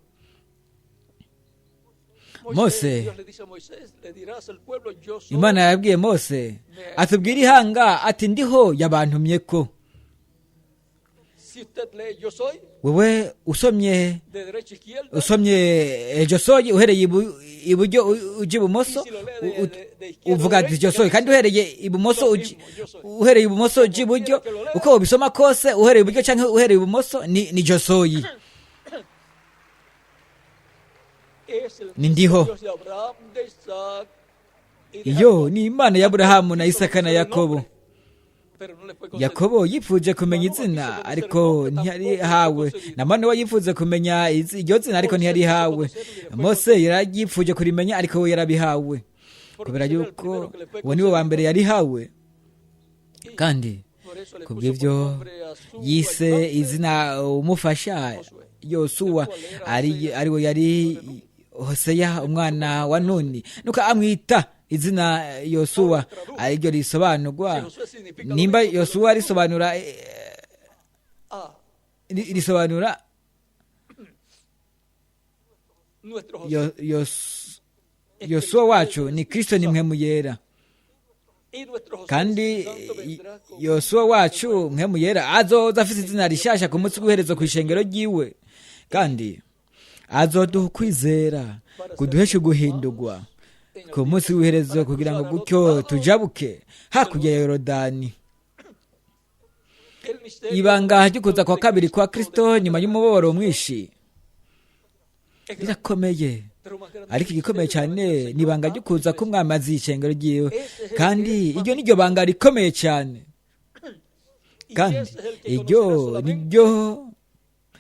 Mose, Imana yabwiye Mose atubwira ihanga ati ndiho yabantumye ko. Wewe usomye ejo soyi uhereye iburyo ujya ibumoso uvuga ati ejo soyi, kandi uhereye ibumoso uhereye ibumoso ujya iburyo, uko ubisoma kose uhereye iburyo cyangwa uhereye ibumoso ni ejo soyi, ni ndiho. Iyo ni Imana ya Aburahamu na Isaka na Yakobo. Yakobo yifuje kumenya izina ariko ntiyarihawe, na Manowa yifuze kumenya iryo zina ariko ntiyarihawe. Mose yarayifuje kurimenya ariko we yarabihawe, kubera yuko uwo niwe wa mbere yarihawe. Kandi kubw'ibyo yise izina umufasha Yosuwa, ari we yari Hoseya umwana wa Nuni, nuko amwita izina Yosuwa ariryo risobanurwa. Nimba Yosuwa risobanura Yosuwa wacu ni Kristo, ni mpwemu yera. Kandi Yosuwa wacu mpwemu yera azoza afite izina rishasha ku munsi w'iherezo ku ishengero ryiwe, kandi azoduha ukwizera kuduhesha uguhindurwa ku munsi w'iherezo, kugira ngo gutyo tujabuke hakurya ya Yorodani. Ibanga ry'ukuza kwa kabiri kwa Kristo nyuma y'umubabaro mwinshi rirakomeye, ariko igikomeye cyane ni ibanga ry'ukuza k'umwami aziye ishengero ryiwe, kandi iryo ni ryo banga rikomeye cyane, kandi iryo ni ryo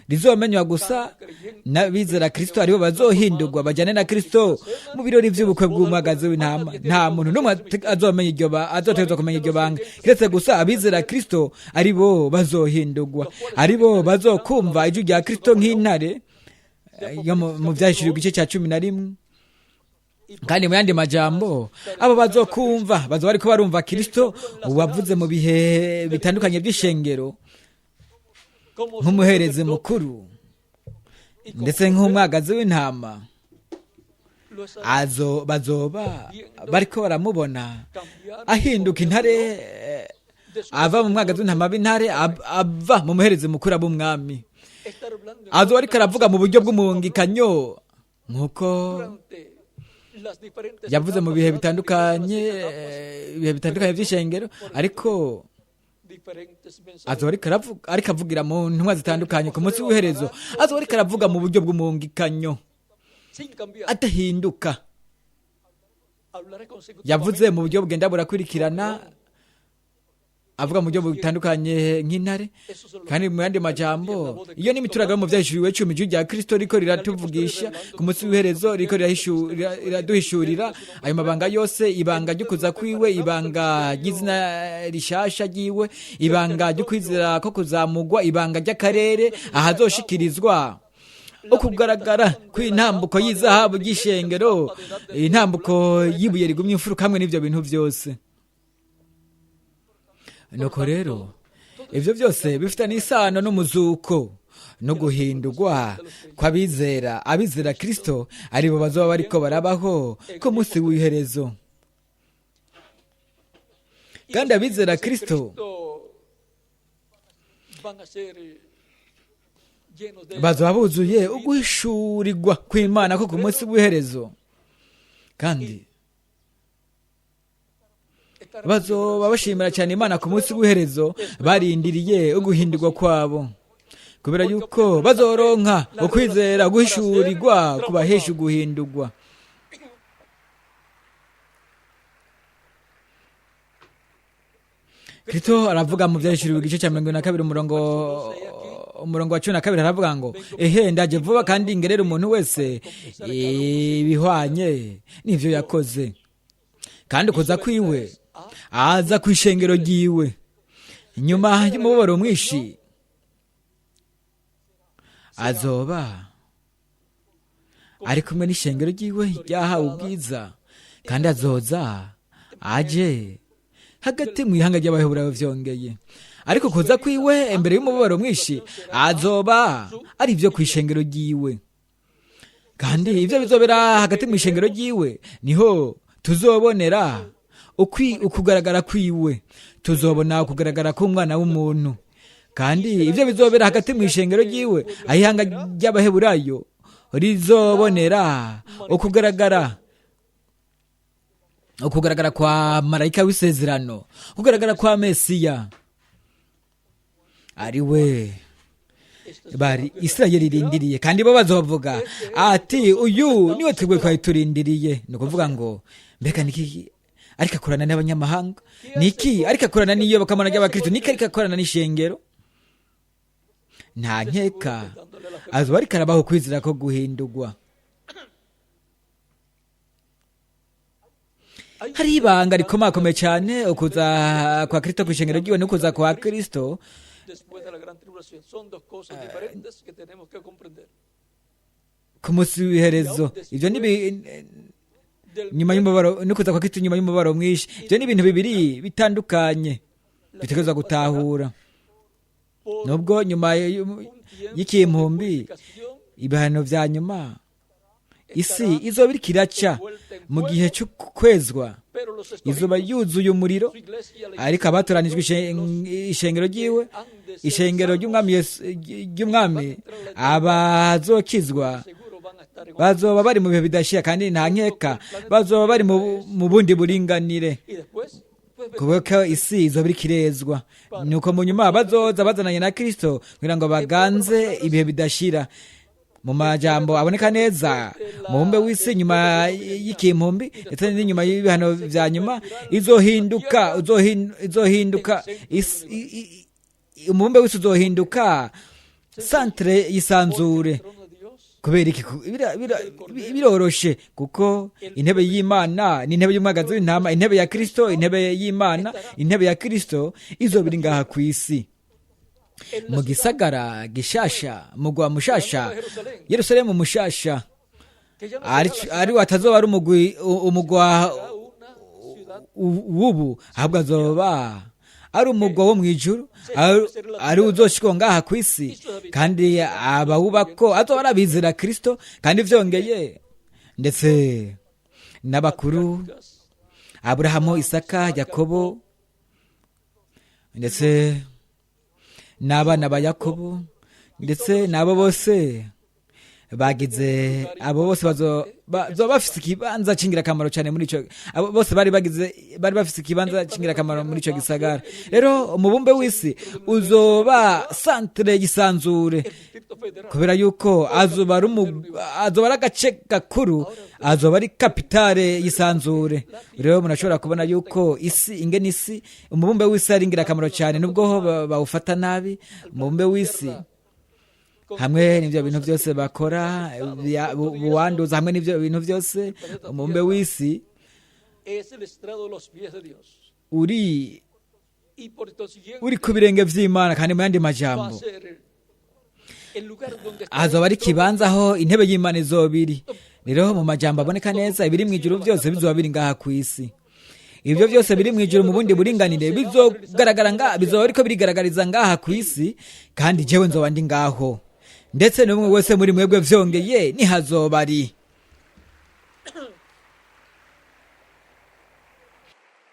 rizomenywa gusa n'abizera Kristo, aribo bazohindurwa bajyane na Kristo mu birori by'ubukwe bw'umwagazi w'intama. Nta muntu n'umwe azomenya iryo azotegerezwa kumenya iryo banga keretse gusa abizera Kristo, aribo bazohindurwa, aribo bazokumva ijwi rya Kristo nk'intare yo mu Byahishuriwe igice cya 11. Kandi mu yandi majambo, abo bazokumva bazoba ariko barumva Kristo wavuze mu bihe bitandukanye by'ishengero nk'umuherezi mukuru ndetse nk'umwagazi w'intama. Bazoba bariko baramubona ahinduka intare, ava mu mwagazi w'intama b'intare, ava mu muherezi mukuru ab'umwami. Azoba ariko aravuga mu buryo bw'umungikanyo nk'uko yavuze mu bihe bitandukanye, ibihe bitandukanye by'ishengero, ariko azoba ariko avugira mu ntumwa zitandukanye ku munsi w'iherezo. Azoba ariko aravuga mu buryo bw'umungikanyo adahinduka. Yavuze mu buryo bugenda burakurikirana, avuga mu buryo butandukanye nk'intare. Kandi mu yandi majambo, iyo ni imituragaro mu Byahishuriwe 10, ijwi rya Kristo riko riratuvugisha ku munsi w'iherezo, riko riraduhishurira ayo mabanga yose, ibanga ry'ukuza kwiwe, ibanga ry'izina rishasha ryiwe, ibanga ry'ukwizera ko kuzamugwa, ibanga ry'akarere ahazoshikirizwa ukugaragara kw'intambuko y'izahabu ry'ishengero, intambuko y'ibuye rigumye imfuruka, hamwe n'ivyo bintu byose. Nuko rero ibyo byose bifitanye isano n'umuzuko no guhindurwa kw'abizera. Abizera Kristo aribo bazoba bariko barabaho ku munsi w'iherezo. Kandi abizera Kristo bazoba buzuye uguhishurirwa kw'Imana ko ku munsi w'iherezo, kandi bazoba bashimira cyane Imana ku munsi w'iherezo, barindiriye uguhindurwa kwabo, kubera yuko bazoronka ukwizera guhishurirwa kubahesha uguhindurwa. Kristo aravuga mu Byahishuriwe igice cya 22 umurongo wa 12, aravuga ngo ehe ndaje vuba, kandi ngerera umuntu wese ibihwanye n'ivyo yakoze. Kandi kuza kwiwe aza ku ishengero ryiwe nyuma y'umubabaro mwinshi, azoba Ari kumwe n'ishengero ryiwe ryahawe ubwiza, kandi azoza aje hagati mu ihanga ry'Abaheburayo. Vyongeye ariko kuza kwiwe imbere y'umubabaro mwinshi azoba ari ibyo ku ishengero ryiwe, kandi ibyo bizobera hagati mu ishengero ryiwe niho tuzobonera ukugaragara kwiwe, tuzobona ukugaragara k'umwana w'umuntu. Kandi ibyo bizobera hagati mu ishengero ryiwe, aho ihanga ry'Abaheburayo rizobonera ukugaragara kwa marayika w'isezerano, kugaragara kwa Mesiya, ari we bari Isirayeli irindiriye. Kandi bo bazovuga ati: "Uyu niwe twebwe twari turindiriye." Ni ukuvuga ngo mbega niki ariko akorana n'abanyamahanga? Niki ariko akorana n'iyobokamana ry'abakristo? Niki ariko akorana n'ishengero? Nta nkeka azoba ariko arabaho kwizera ko guhindurwa. Hari ibanga rikomakomeye cyane, ukuza kwa Kristo ku ishengero ryiwe n'ukuza kwa Kristo después de la gran tribulación. Son dos cosas diferentes que tenemos que comprender. ku munsi w'iherezo. Ibyo ni Del nyuma y'umubabaro, n'ukuza kwa Kristo nyuma y'umubabaro mwinshi. Ibyo ni ibintu bibiri bitandukanye dutegerezwa gutahura. Por Nubwo nyuma un tiempo y'ikimpumbi, de purificación ibihano vya nyuma, isi izoba iriko iraca mu gihe cy'ukwezwa, pero los izoba escogidos, yuzuye umuriro. su iglesia, la Ariko abatoranijwe, ishengero ryiwe, han de ser ishengero salvos, ry'umwami Yesu, ry'umwami, abazokizwa seguro van a estar en bazoba bari mu bihe bidashira, kandi nta nkeka bazoba bari mu bundi buringanire, y después pues, kubera ko isi izoba iriko irezwa. Nuko mu nyuma bazoza bazananye na Kristo kugira ngo baganze ibihe bidashira. Mu majambo aboneka neza, umubumbe w'isi nyuma y'ikimpumbi ndetse n'inyuma y'ibihano vya nyuma izohinduka, izohinduka umubumbe w'isi uzohinduka santere y'isanzure. Trono de Dios Kubera iki? Biroroshe, kuko intebe y'Imana ni intebe y'umwagazi w'intama, intebe ya Kristo, intebe y'Imana, intebe ya Kristo izoba iri ngaha ku isi en la mu gisagara gishasha, mugwa mushasha, Yerusalemu mushasha, que ya no ari será la ari atazoba ari umugwi umugwa ciudad, una ciudad w'ubu, ahubwo azoba ari umugwa wo mu ijuru, ari uzoshikwa ngaha ku isi, kandi abawubako azoba ari abizera Kristo. Kandi vyongeye ndetse n'abakuru Aburahamu, Isaka, Yakobo, ndetse n'abana ba Yakobo, ndetse n'abo bose bagize, abo bose bazoba bafise ikibanza c'ingirakamaro cyane muri ico, abo bose bari bagize, bari bafise ikibanza c'ingirakamaro muri ico gisagara. Rero umubumbe w'isi uzoba santere y'isanzure, el Distrito Federal kubera yuko azoba ari agace gakuru, azoba ari kapitale y'isanzure. Rero murashobora kubona yuko isi, ingene isi, umubumbe w'isi ari ingirakamaro cyane, nubwo ho bawufata nabi umubumbe w'isi hamwe n'ibyo bintu byose bakora buwanduza, hamwe n'ibyo bintu byose, umubumbe w'isi es el estrado de los pies de Dios uri y por consiguiente uri ku birenge vy'Imana. Kandi mu yandi va a majambo, ser el lugar donde estará azoba ari el trono. ikibanza aho intebe y'Imana izoba iri. Rero mu majambo aboneka neza, ibiri mu ijuru byose bizoba biri ngaha ku isi. Ibyo byose biri mu ijuru mu bundi buringanire bizogaragara nga bizoba ariko birigaragariza ngaha ku isi, kandi jewe nzoba ndi ngaho, ndetse n'umwe wese muri mwebwe vyongeye nihazoba ari.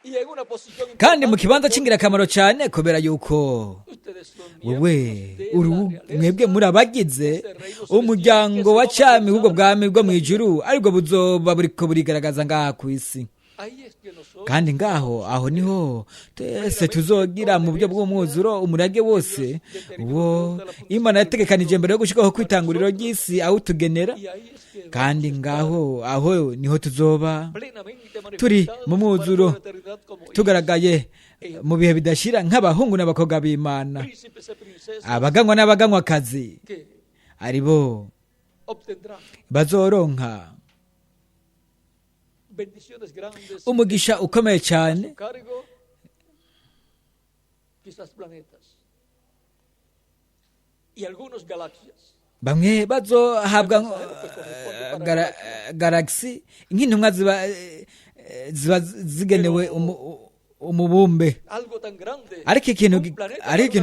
Y en una posición Kandi mu importante, kibanza c'ingirakamaro cyane, kubera yuko ustedes son wewe miembros de uri la realeza mwebwe muri abagize umuryango wa cami w'ubwo bwami bwo mu ijuru, aribwo buzoba buriko burigaragaza ngaha ku isi. Ahí es que nosotros Kandi ngaho, aho niho twese tuzogira mu buryo bw'umwuzuro umurage wose wo Imana yategekanije mbere yo gushikaho kwitanguriro ry'isi awutugenera. Y ahí es que Kandi ngaho, aho niho tuzoba plenamente turi manifestados mu mwuzuro, para toda la eternidad como hijos, tugaragaye mu bihe bidashira nk'abahungu n'abakobwa b'Imana, príncipes y princesas abaganywa n'abaganywakazi, que aribo obtendrán bazoronka bendiciones grandes umugisha ukomeye cyane. a su cargo, quizás planetas y algunos galaxias. Bamwe bazohabwa galaxy nk'intumwa ziba zigenewe umubumbe. Ariko ikintu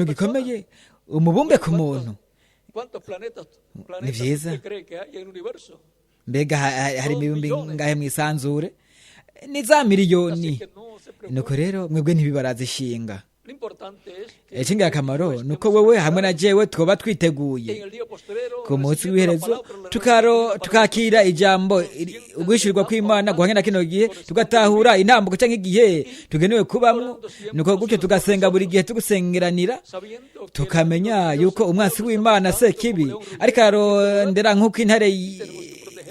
gikomeye, umubumbe ku muntu ni vyiza. Mbega hari imibumbe ngahe mwisanzure? Ni za miliyoni. Nuko rero mwebwe ntibibarazishinga. Icy'ingirakamaro ni uko wowe hamwe na jewe twoba twiteguye ku munsi w'iherezo, tukakira ijambo uguhishurirwa kw'Imana guhanye na kino gihe, tugatahura intambuko cyangwa igihe tugenewe kubamwo. Nuko gutyo tugasenga buri gihe, tugusengeranira, tukamenya yuko umwansi w'Imana Sekibi ariko ararondera nk'uko intare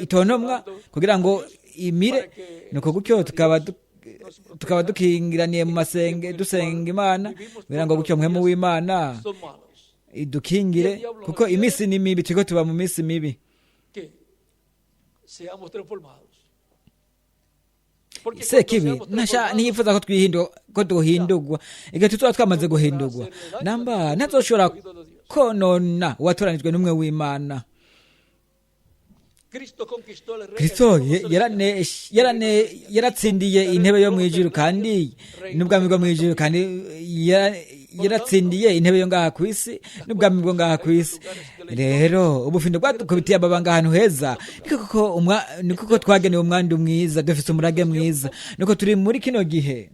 itontomwa kugira ngo imire. Nuko gutyo tukaba dukingiraniye mu masenge, dusenga Imana kugira ngo gutyo mpwemu w'Imana idukingire, kuko iminsi ni mibi, turiko tuba mu minsi mibi. Sekibi ntiyifuza ko ko duhindurwa. Igihe tuzoba twamaze guhindurwa, namba ntazoshobora konona uwatoranijwe n'umwe w'Imana. Kristo yaratsindiye intebe yo mw'ijuru kandi n'ubwami bwo mw'ijuru, kandi yaratsindiye intebe yo ngaha kw'isi n'ubwami bwo ngaha kw'isi. Rero ubufindo bwadukubitiye amabanga ahantu heza, niko koko twagenewe umwandu mwiza, dufise umurage mwiza. Nuko turi muri kino gihe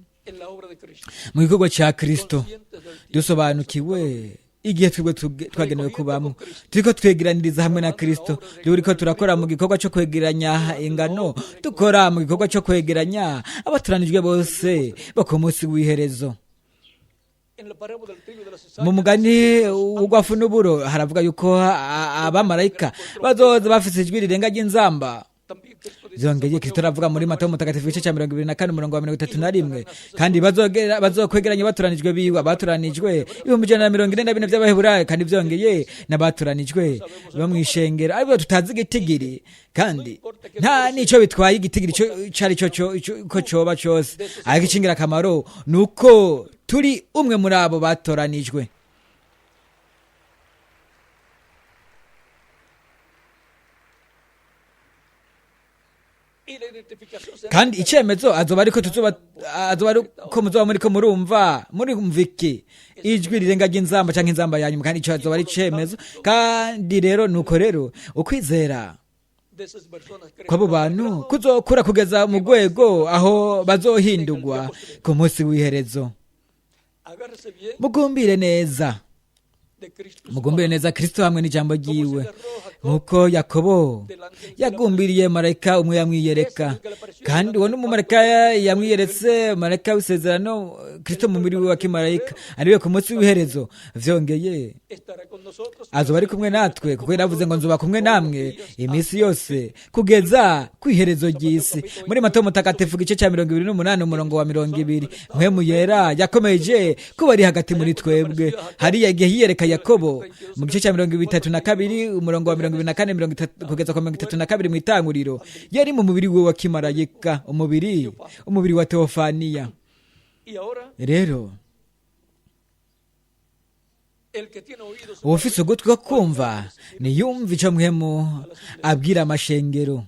mu gikorwa ca Kristo, dusobanukiwe igihe twebwe twagenewe kubamo, turiko twegeraniriza hamwe na Kristo, turiko turakora mu gikorwa cyo kwegeranya ingano, dukora mu gikorwa cyo kwegeranya abatoranijwe bose bo ku munsi w'iherezo. Mu mugani w'ugwafu n'uburo haravuga yuko abamarayika bazoza bafise ijwi rirenga ry'inzamba. Byongeye Kristo aravuga muri Matayo mutagatifu igice cya 24 umurongo wa 31, kandi bazokwegeranya batoranijwe biwe, abatoranijwe 144,000 by'Abaheburayo, kandi byongeye n'abatoranijwe bo mw'ishengero, ariko tutazi igitigiri, kandi nta nico bitwaye igitigiri cari cyo ko coba cose, ariko icingirakamaro ni uko turi umwe muri abo batoranijwe. Kandi icyemezo azoba ariko tuzoba azoba ariko muzoba muriko murumva murumva iki ijwi rirenga ry'inzamba canke inzamba ya nyuma, kandi ico azoba ari icemezo. Kandi rero nuko rero ukwizera kw'abo bantu kuzokura kugeza mu rwego aho bazohindurwa ku munsi w'iherezo. Mugumbire neza, mugumbire neza Kristo hamwe n'ijambo ryiwe, nkuko Yakobo yagumbiriye marayika umwe yamwiyereka, kandi uwo n'umumarayika yamwiyeretse, marayika w'isezerano, Kristo mu mubiri wa kimarayika, ariwe ku munsi w'iherezo. Vyongeye azoba ari kumwe natwe, kuko yaravuze ngo nzoba kumwe namwe iminsi yose kugeza kw'iherezo ry'isi. Muri Matayo mutagatifu igice cya 28 umurongo wa 20, mpwemu yera yakomeje kuba ari hagati muri twebwe. Hariya igihe yiyereka Yakobo mu gice cya 32 umurongo wa 24 30 kugeza kwa 32 mu itanguriro, yari mu mubiri we wa kimarayika, umubiri wa Teofaniya. Rero uwufise ugutwi ko kumva niyumva ico mpwemu abwira amashengero.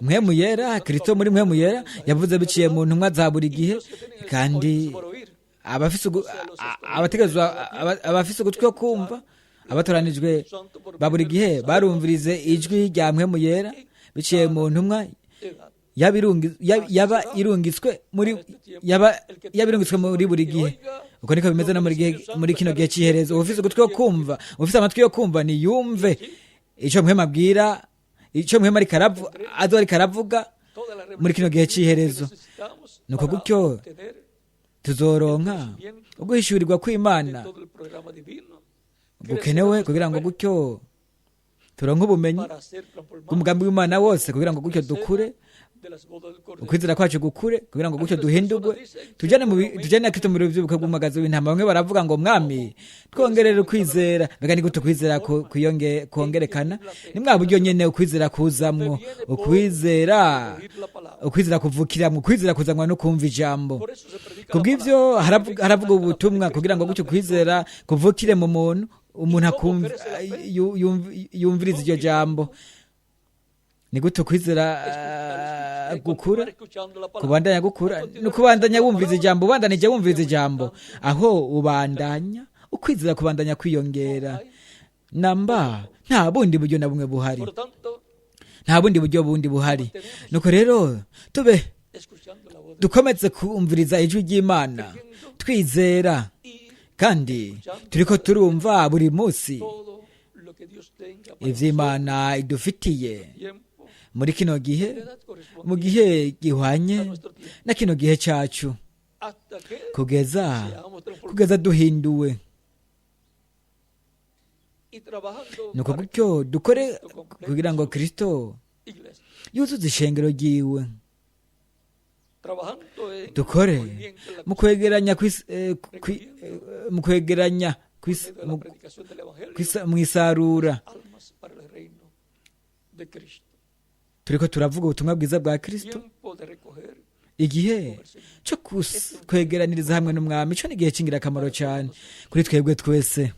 Mpwemu yera, Kristo muri mpwemu yera yavuze biciye mu ntumwa za buri gihe, kandi abafise ugutwi ko kumva, abatoranijwe ba buri gihe barumvirize ijwi rya mpwemu yera biciye mu ntumwa yaba irungitswe muri buri gihe. Uko niko bimeze no muri kino gihe cy'iherezo. Ufise ugutwi ko kumva, ufise amatwi yo kumva niyumve ico mpwemu abwira, ico mpwemu ariko aravuga muri kino gihe cy'iherezo. Nuko gutyo tuzoronka uguhishurirwa kw'Imana gukenewe kugira ngo gutyo turonke ubumenyi bw'umugambi w'Imana wose, kugira ngo gutyo dukure, ukwizera kwacu gukure, kugira ngo gutyo duhindurwe tujane na Kristo mu birori by'ubukwe bw'umwagazi w'intama. Bamwe baravuga ngo mwami twongerere ukwizera. Mbega ni gute ukwizera kongerekana? Ni mwa buryo nyene ukwizera kuzamwo, ukwizera kuvukiramwo, ukwizera kuzanwa no kumva ijambo. Kubw'ivyo haravuga ubutumwa kugira ngo gutyo ukwizera kuvukire mu muntu, umuntu yumviriza iryo jambo. Ni gute ukwizera gukura? Kubandanya gukura ni ukubandanya wumviriza ijambo, ubandanije wumviriza ijambo, aho ubandanya ukwizera kubandanya kwiyongera. Namba nta bundi buryo na bumwe buhari, nta bundi buryo bundi buhari. Nuko rero tube dukomeze kumviriza ijwi ry'Imana twizera, kandi turiko turumva buri munsi ivy'Imana idufitiye muri kino gihe, mu gihe gihwanye na kino gihe cacu, kugeza duhinduwe. Nuko gutyo dukore kugira ngo Kristo yuzuze ishengero ryiwe. Dukore mu kwegeranya mu kwegeranya mu isarura. Turiko turavuga ubutumwa bwiza bwa Kristo. Igihe cyo kwegeraniriza hamwe n'Umwami, ico ni igihe c'ingirakamaro cyane kuri twebwe twese.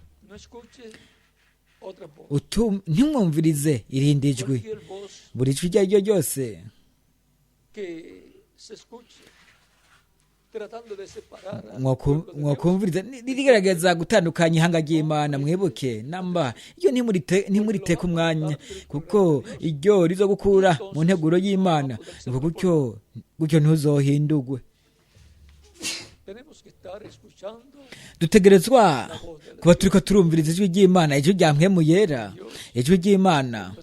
Ntimwumvirize irindi jwi, buri jwi iryo ari ryo ryose mwakumviriza rigerageza gutandukanya ihanga ry'Imana. Mwibuke namba iyo ntimuriteke umwanya, kuko iryo rizo gukura mu nteguro y'Imana. Nuko gutyo ntuzohindugwe. Dutegerezwa kuba turiko turumviriza ijwi ry'Imana, ijwi rya mpwemu yera, ijwi ry'Imana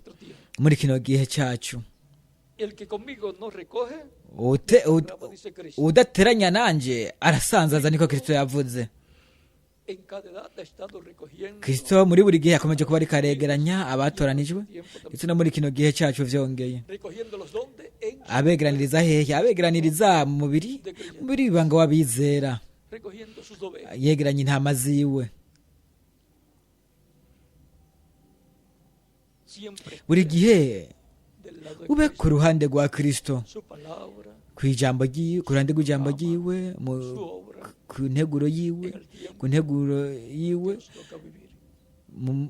muri kino gihe cyacu. Udateranya nanje arasanzaza, niko Kristo yavuze. Kristo muri buri gihe yakomeje kuba ariko aregeranya abatoranijwe, ndetse no muri kino gihe cyacu vyongeye. Abegeraniriza hehe? Abegeraniriza mu mubiri, mubiri w'ibanga w'abizera, yegeranya intama ziwe. Buri gihe ube ku ruhande rwa Kristo, ku ijambo ryiwe, ku ruhande rw'ijambo ryiwe, ku nteguro yiwe, ku nteguro yiwe,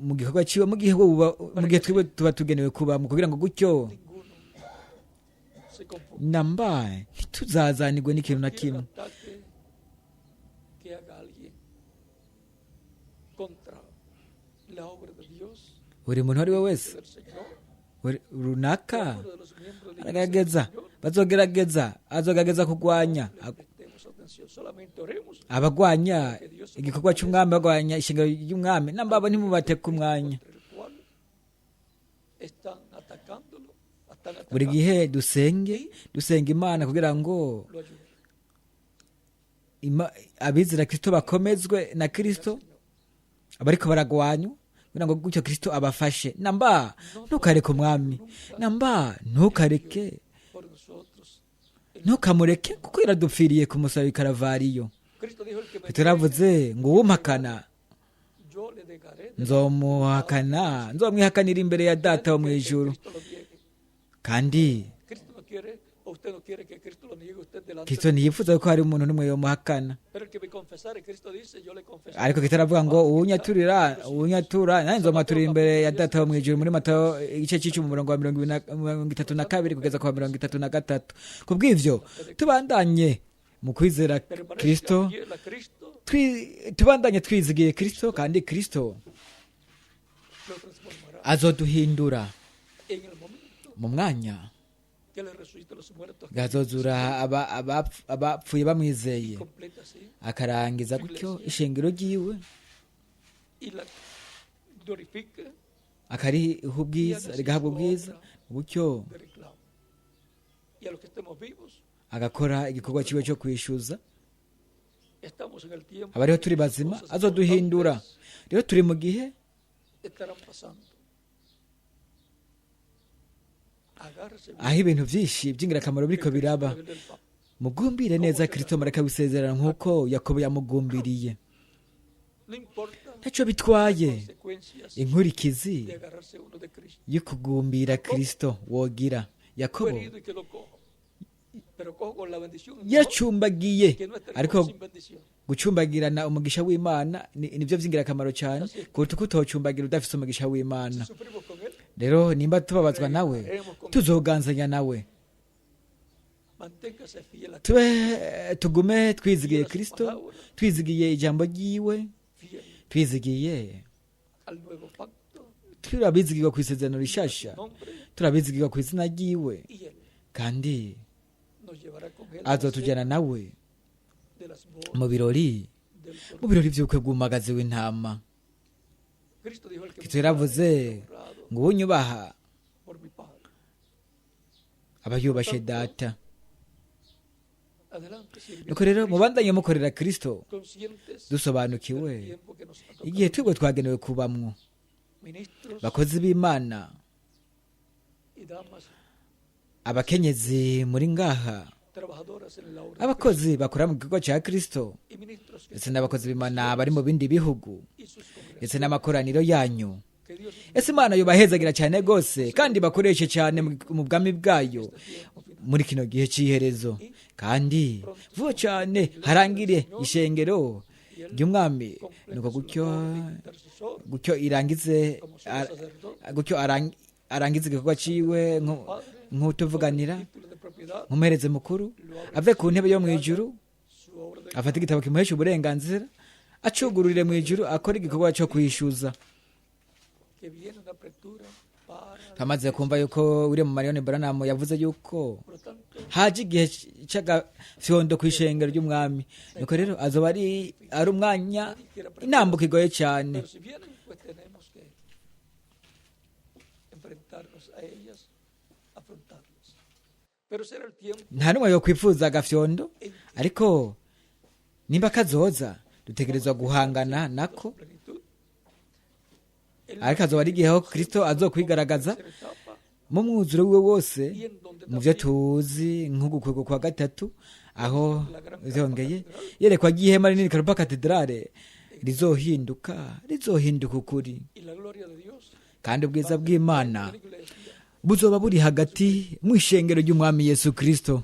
mu gikorwa ciwe, mu gihe mu gihe twebwe tuba tugenewe kuba, kugira ngo gutyo namba ntituzazanirwe n'ikintu na kimwe. Buri muntu ari we wese runaka aragerageza, bazogerageza, azogerageza kurwanya abagwanya igikorwa cy'umwami, bagwanya ishingiro ry'umwami. Namba ntimubateke umwanya. Buri gihe dusenge, dusenga Imana kugira ngo abizera Kristo bakomezwe na Kristo, abariko baragwanywa, kugira ngo gutyo Kristo abafashe. Namba ntukareke umwami, namba ntukareke, ntukamureke, kuko yaradupfiriye ku musaraba i Karavariyo. Kristo yaravuze ngo uwumpakana nzomuhakana, nzomwihakanira imbere ya Data wo mu ijuru. Kandi Kristo ntiyifuza ko hari umuntu n'umwe yomuhakana, ariko Kristo aravuga ngo uwunyaturira, uwunyatura nanjye nzomwaturira imbere ya Data wo mu ijuru. Muri Matayo igice c'icumi umurongo wa 32 kugeza ku wa 33. Kubw'ivyo tubandanye mu kwizera Kristo, tubandanye twizigiye Kristo, kandi Kristo azoduhindura mu mwanya gazozura abapfuye bamwizeye, akarangiza gutyo ishengero ryiwe, akariha ubwiza, rigahabwa ubwiza, gutyo agakora igikorwa cyiwe cyo kwishyuza. Abariho turi bazima azoduhindura. Rero turi mu gihe aho ibintu byinshi by'ingirakamaro biriko biraba. Mugumbire neza Kristo, mareka wisezerana nk'uko Yakobo yamugumbiriye. Ntacyo bitwaye inkurikizi yo kugumbira Kristo wogira. Yakobo Pero cojo con la bendición es mejor Yacumbagiye, que no estar ariko cojo sin bendición. Gucumbagirana umugisha w'Imana nibyo by'ingirakamaro cyane kuruta uko utocumbagira udafite umugisha w'Imana. Si sufrimos con Él, Rero nimba tubabazwa nawe, tuzoganzanya nawe. Manténgase fiel a Tube tugume twizigiye Kristo, twizigiye ijambo ryiwe, fiel twizigiye al nuevo pacto, turabizigirwa ku isezerano rishasha, nombre, turabizigirwa ku izina ryiwe, y Él kandi nos llevará con Él a la azotujyana cena nawe de las bodas mu birori del mu Cordero. birori by'ubukwe bw'umwagazi w'intama. Cristo dijo: el que Kristo me yaravuze honra, honrado ngo uwunyubaha por mi Padre. aba yubashe Data. Adelante, sirviendo Nuko rero a Cristo, mubandanye mukorera Kristo, conscientes dusobanukiwe del tiempo que nos ha tocado. igihe twebwe twagenewe kubamwo. Ministros Bakozi b'Imana, y damas abakenyezi muri ngaha, trabajadoras en la obra de abakozi bakora mu gikorwa cya Kristo, Cristo y ministros que ndetse n'abakozi b'Imana bari mu bindi bihugu, y sus ndetse congregaciones. n'amakoraniro yanyu, Que Dios ese Imana yubahezagira cyane rwose kandi bakoreshe cyane mu bwami bwayo este tiempo final. muri kino gihe cy'iherezo, kandi vuba cyane harangire ishengero Y él ry'Umwami, complete nuko su gutyo labor de intercesor gutyo irangize como sumo sacerdote, gutyo arangize igikorwa ciwe Padre, nk'utuvuganira, título de propiedad, nk'umuhereze mukuru, ave ku ntebe yo mu ijuru, su obra de afate igitabo kimuhesha uburenganzira, acugururire mu ijuru, akore igikorwa cyo kwishyuza. Que viene una apertura para Twamaze kumva yuko William Marion Branham yavuze yuko por lo tanto haje igihe c'agafyondo kw'ishengero ry'Umwami. Nuko rero azoba ari umwanya intambuko igoye cyane. Pero si vienen, pues tenemos que enfrentarnos a ellas, afrontarlas, pero será el tiempo Nta n'umwe yokwifuza agafyondo, en que ariko nimba kazoza dutegerezwa guhangana nako. su plenitud el Ariko azoba ari igihe aho Kristo azokwigaragaza tercera etapa mu mwuzuro wiwe wose, y en donde mu byo también tuzi nk'ugukwego kwa gatatu, aho vyongeye yerekwa ry'ihema rinini Karupa Katedrale rizohinduka ukuri, y la gloria de Dios kandi ubwiza bw'Imana de la iglesia buzoba buri hagati mu ishengero ry'Umwami Yesu Kristo.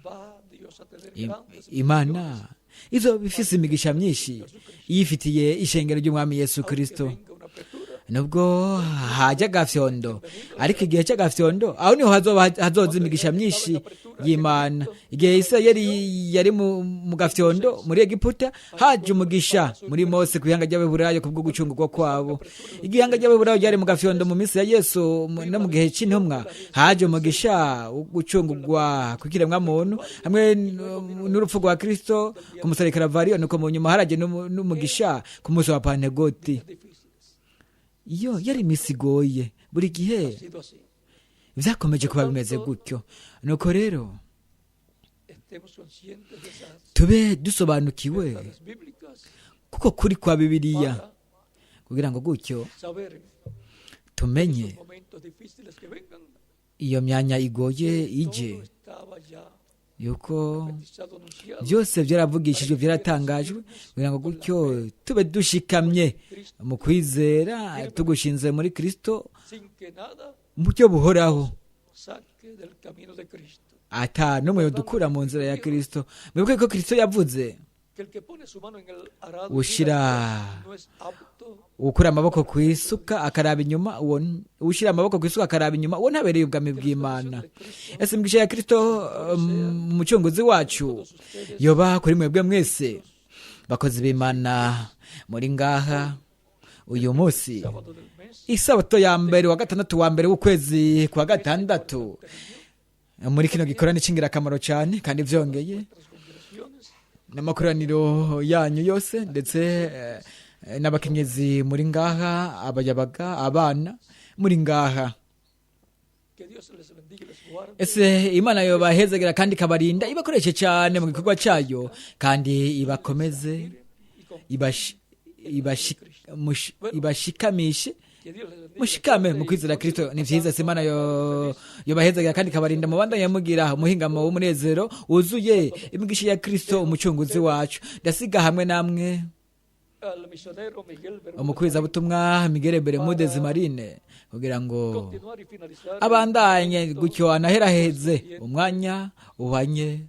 Va Dios a tener grandes Imana izoba ifise imigisha myinshi yifitiye ishengero ry'Umwami Yesu aunque Kristo. venga una apertura. Nubwo hajya agafyondo, ariko igihe cy'agafyondo aho niho hazoba hazoza imigisha myinshi y'Imana. Igihe Isirayeli yari mu gafyondo muri Egiputa, haje umugisha muri Mose ku ihanga ry'Abaheburayo kubwo gucungurwa kwabo. Igihe ihanga ry'Abaheburayo ryari mu gafyondo mu minsi ya Yesu no mu gihe cy'intumwa, haje umugisha wo gucungurwa kw'ikiremwamuntu hamwe n'urupfu rwa Kristo ku musaraba i Karavariyo. Nuko mu nyuma haraje n'umugisha ku munsi wa Pantegoti. Difíciles Iyo yari iminsi igoye buri gihe ha sido así. byakomeje kuba bimeze gutyo. Nuko rero Estemos conscientes de esas tube dusobanukiwe verdades bíblicas kuko kuri kwa Bibiliya, para kugira ngo gutyo saber tumenye los momentos difíciles que vengan, iyo myanya igoye ije, todo estaba ya yuko profetizado, anunciado byose byaravugishijwe, byaratangajwe, kugira ngo gutyo tube dushikamye mu kwizera tugushinze muri Kristo sin que nada mu buryo buhoraho, saque del camino de Cristo. Ata n'umwe dukura mu nzira ya Kristo. Mwibuke ko Kristo yavuze Que el que pone su mano en el arado y ushira mira atrás no es apto ukura amaboko ku isuka akaraba inyuma, uwo ushyira amaboko ku isuka akaraba inyuma, uwo ntabereye ubwami bw'Imana. Ese imigisha ya Kristo, umucunguzi wacu, yoba kuri mwebwe mwese bakozi b'Imana muri ngaha uyu munsi, sábado del mes isabato ya mbere wa gatandatu wa mbere w'ukwezi kwa gatandatu, muri kino gikorane cy'ingirakamaro cyane, kandi byongeye nuestras congregaciones n'amakoraniro yanyu yose, ndetse n'abakenyezi muri ngaha, abayabaga, abana muri ngaha. Que Dios les bendiga y les guarde. Ese Imana yobahezagira kandi ikabarinda, ibakoreshe cyane mu gikorwa cyayo, kandi ibakomeze, Y con ibashikamishe, que Dios les bendiga. Mushikame mu kwizera Kristo. Ni vyiza. Se Imana yobahezagira kandi ikabarinda, mubandanye mugira umuhingamo w'umunezero wuzuye imigisha ya Kristo umucunguzi wacu. Ndasiga hamwe namwe Al misionero Miguel Bermúdez Umukwizabutumwa Miguel Bermudez Marine kugira ngo continuar y finalizar abandanye gutyo anaheraheze umwanya uhanye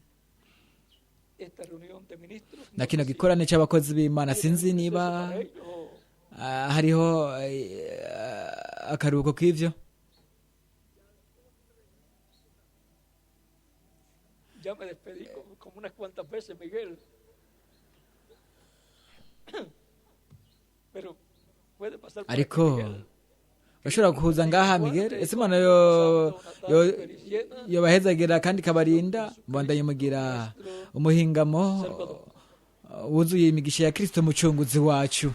esta reunión de ministros. Na kino gikorane c'abakozi b'Imana. Sinzi niba Para ello, hariho akaruhuko k'ivyo. Ya me despedí como unas cuantas veces, Miguel. Pero puede pasar por aquí, Ariko Miguel. urashobora kuza ngaha, Miguel. Ese Imana yobahezagira kandi ikabarinda. Mbandanye mugira umuhingamo wuzuye imigisha ya Kristo Mucunguzi wacu.